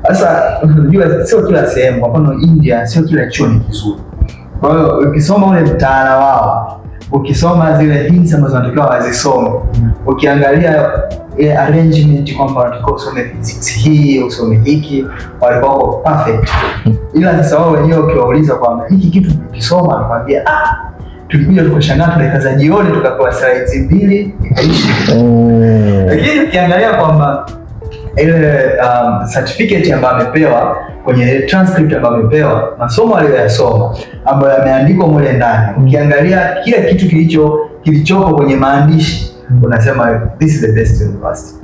Sasa unajua sio kila sehemu, kwa mfano India sio kila chuo ni kizuri. Kwa hiyo ukisoma ule mtaala wao, ukisoma zile hints ambazo wanatakiwa wazisome, ukiangalia ile arrangement kwamba wanatakiwa usome physics hii, usome hiki, walikuwa wako perfect. Ila sasa wao wenyewe ukiwauliza kwamba hiki kitu ukisoma, wanakuambia Tulikuja tukashangaa dakika za jioni tukapewa slides mbili ikaisha. Lakini ukiangalia kwamba ile certificate ambayo amepewa kwenye transcript ambayo amepewa, masomo aliyoyasoma ambayo yameandikwa mule ndani, ukiangalia kila kitu kilichopo kwenye maandishi unasema this is the best university.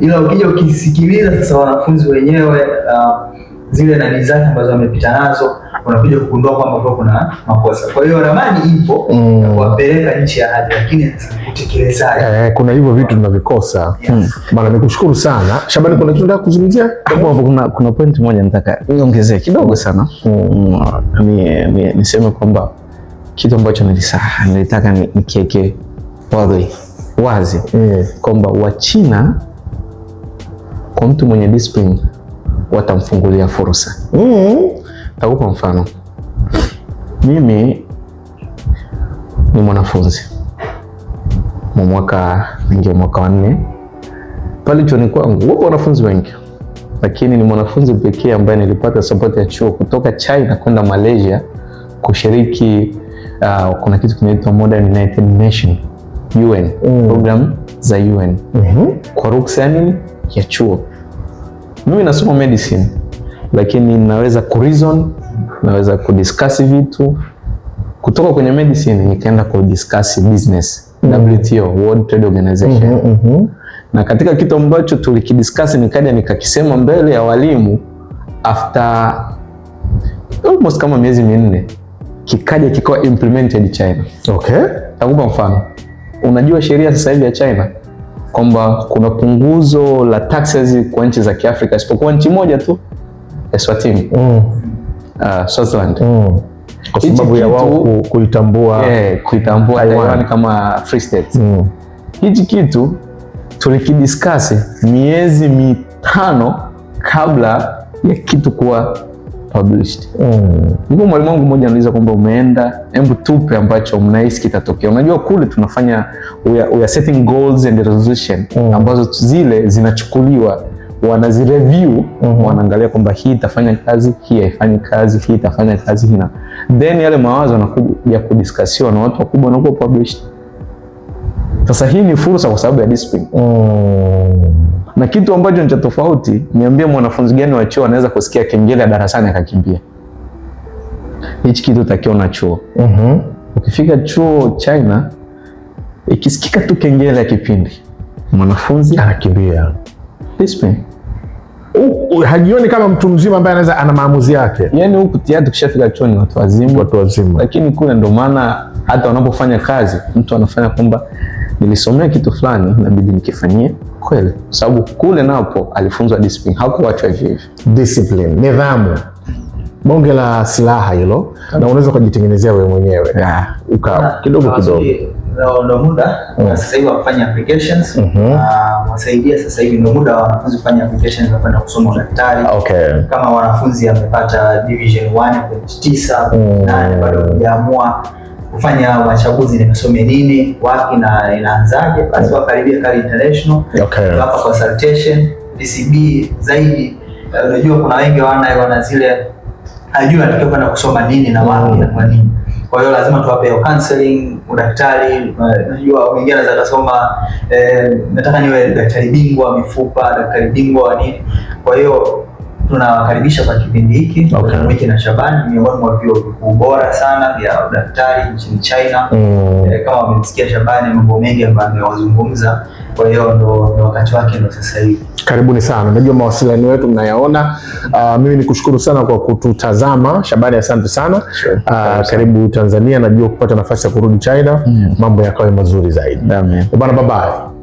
Ila ukija ukisikiliza sasa wanafunzi wenyewe zile nani zake ambazo wamepita nazo, unakuja kugundua kwamba kwa kuna makosa. Kwa hiyo ramani ipo ya kuwapeleka nchi ya ahadi, lakini sasa utekelezaji Kuna hivyo vitu tunavikosa. Bana, nikushukuru sana Shabani, kuna kitu nataka kuzungumzia Hapo kuna point moja nataka niongezee kidogo sana. Niseme kwamba kitu ambacho nilitaka nikiweke wazi kwamba Wachina kwa mtu mwenye discipline watamfungulia fursa. Takupa mfano. Mimi ni mwanafunzi mwaka ingia mwaka wa 4 pale chuoni kwangu, wapo wanafunzi wengi, lakini ni mwanafunzi pekee ambaye nilipata support ya chuo kutoka China kwenda Malaysia kushiriki. Kuna kitu kinaitwa Modern United Nation UN, program za UN kwa ruksa ya nini ya chuo. Mimi nasoma medicine, lakini naweza kureason, naweza kudiscuss vitu kutoka kwenye medicine nikaenda kudiscuss business, WTO, World Trade Organization. Na katika kitu ambacho tulikidiscuss nikaja nikakisema mbele ya walimu after almost kama miezi 4 kikaja kikawa implemented China. Takupa mfano. Unajua sheria sasa hivi ya China kwamba kuna punguzo la taxes kwa nchi za Kiafrika isipokuwa nchi moja tu, Eswatini. Swaziland. Kwa sababu ya wao kuitambua kuitambua Taiwan kama free state. Hichi kitu tulikidiscuss miezi 5 kabla ya kitu kuwa published. Ndipo mwalimu wangu mmoja anauliza kwamba umeenda, hebu tupe ambacho mnahisi kitatokea. Unajua kule tunafanya we are setting goals and resolution ambazo zile zinachukuliwa, wanazireview, wanaangalia kwamba hii itafanya kazi, hii haifanyi kazi, hii itafanya kazi, hii na then yale mawazo yanakuja kudiscussiwa na watu wakubwa na kuwa published. Sasa hii ni fursa kwa sababu ya discipline. Na kitu ambacho ni cha tofauti, niambie mwanafunzi gani wa chuo anaweza kusikia kengele ya darasani akakimbia? Hichi kitu utakiona chuo. Ukifika chuo China, ikisikika tu kengele ya kipindi, mwanafunzi anakimbia. Discipline. Hajioni kama mtu mzima ambaye anaweza ana maamuzi yake. Yaani huku tayari tukishafika chuo ni watu wazima. Watu wazima. Lakini kule ndo maana hata wanapofanya kazi mtu anafanya kwamba nilisomea kitu fulani inabidi nikifanyie kweli, sababu kule napo alifunzwa discipline, hakuachwa hivi hivi. Discipline, nidhamu, bonge la silaha hilo, na unaweza kujitengenezea wewe mwenyewe kidogo kidogo. Ndio muda sasa hivi wa kufanya applications. Wasaidia sasa hivi ndio muda wa wanafunzi kufanya applications za kwenda kusoma udaktari. Kama wanafunzi amepata division 1.9, 8, bado hujaamua kufanya machaguzi nimesome nini, wapi na inaanzaje, basi wakaribia Kali International. Hapa consultation PCB zaidi. Unajua kuna wengi wana zile hajui anatakiwa kwenda kusoma nini na wapi na kwa nini. Kwa hiyo lazima tuwape counseling, udaktari. Unajua wengine anaweza kusoma nataka niwe daktari bingwa wa mifupa, daktari bingwa wa nini. Kwa hiyo tunawakaribisha kwa kipindi hiki. Mwiki na Shabani miongoni mwa vyuo vikuu bora sana vya udaktari nchini China. Kama wamemsikia Shabani mambo mengi ambayo amewazungumza, kwa hiyo ndo wakati wake ndo sasa hivi. Karibuni sana. Najua mawasiliano yetu mnayaona. Mimi nikushukuru sana kwa kututazama. Shabani, asante sana. Sure. Karibu Tanzania. Najua kupata nafasi ya kurudi China, mambo yakawe mazuri zaidi. Amen. Bwana, bye bye.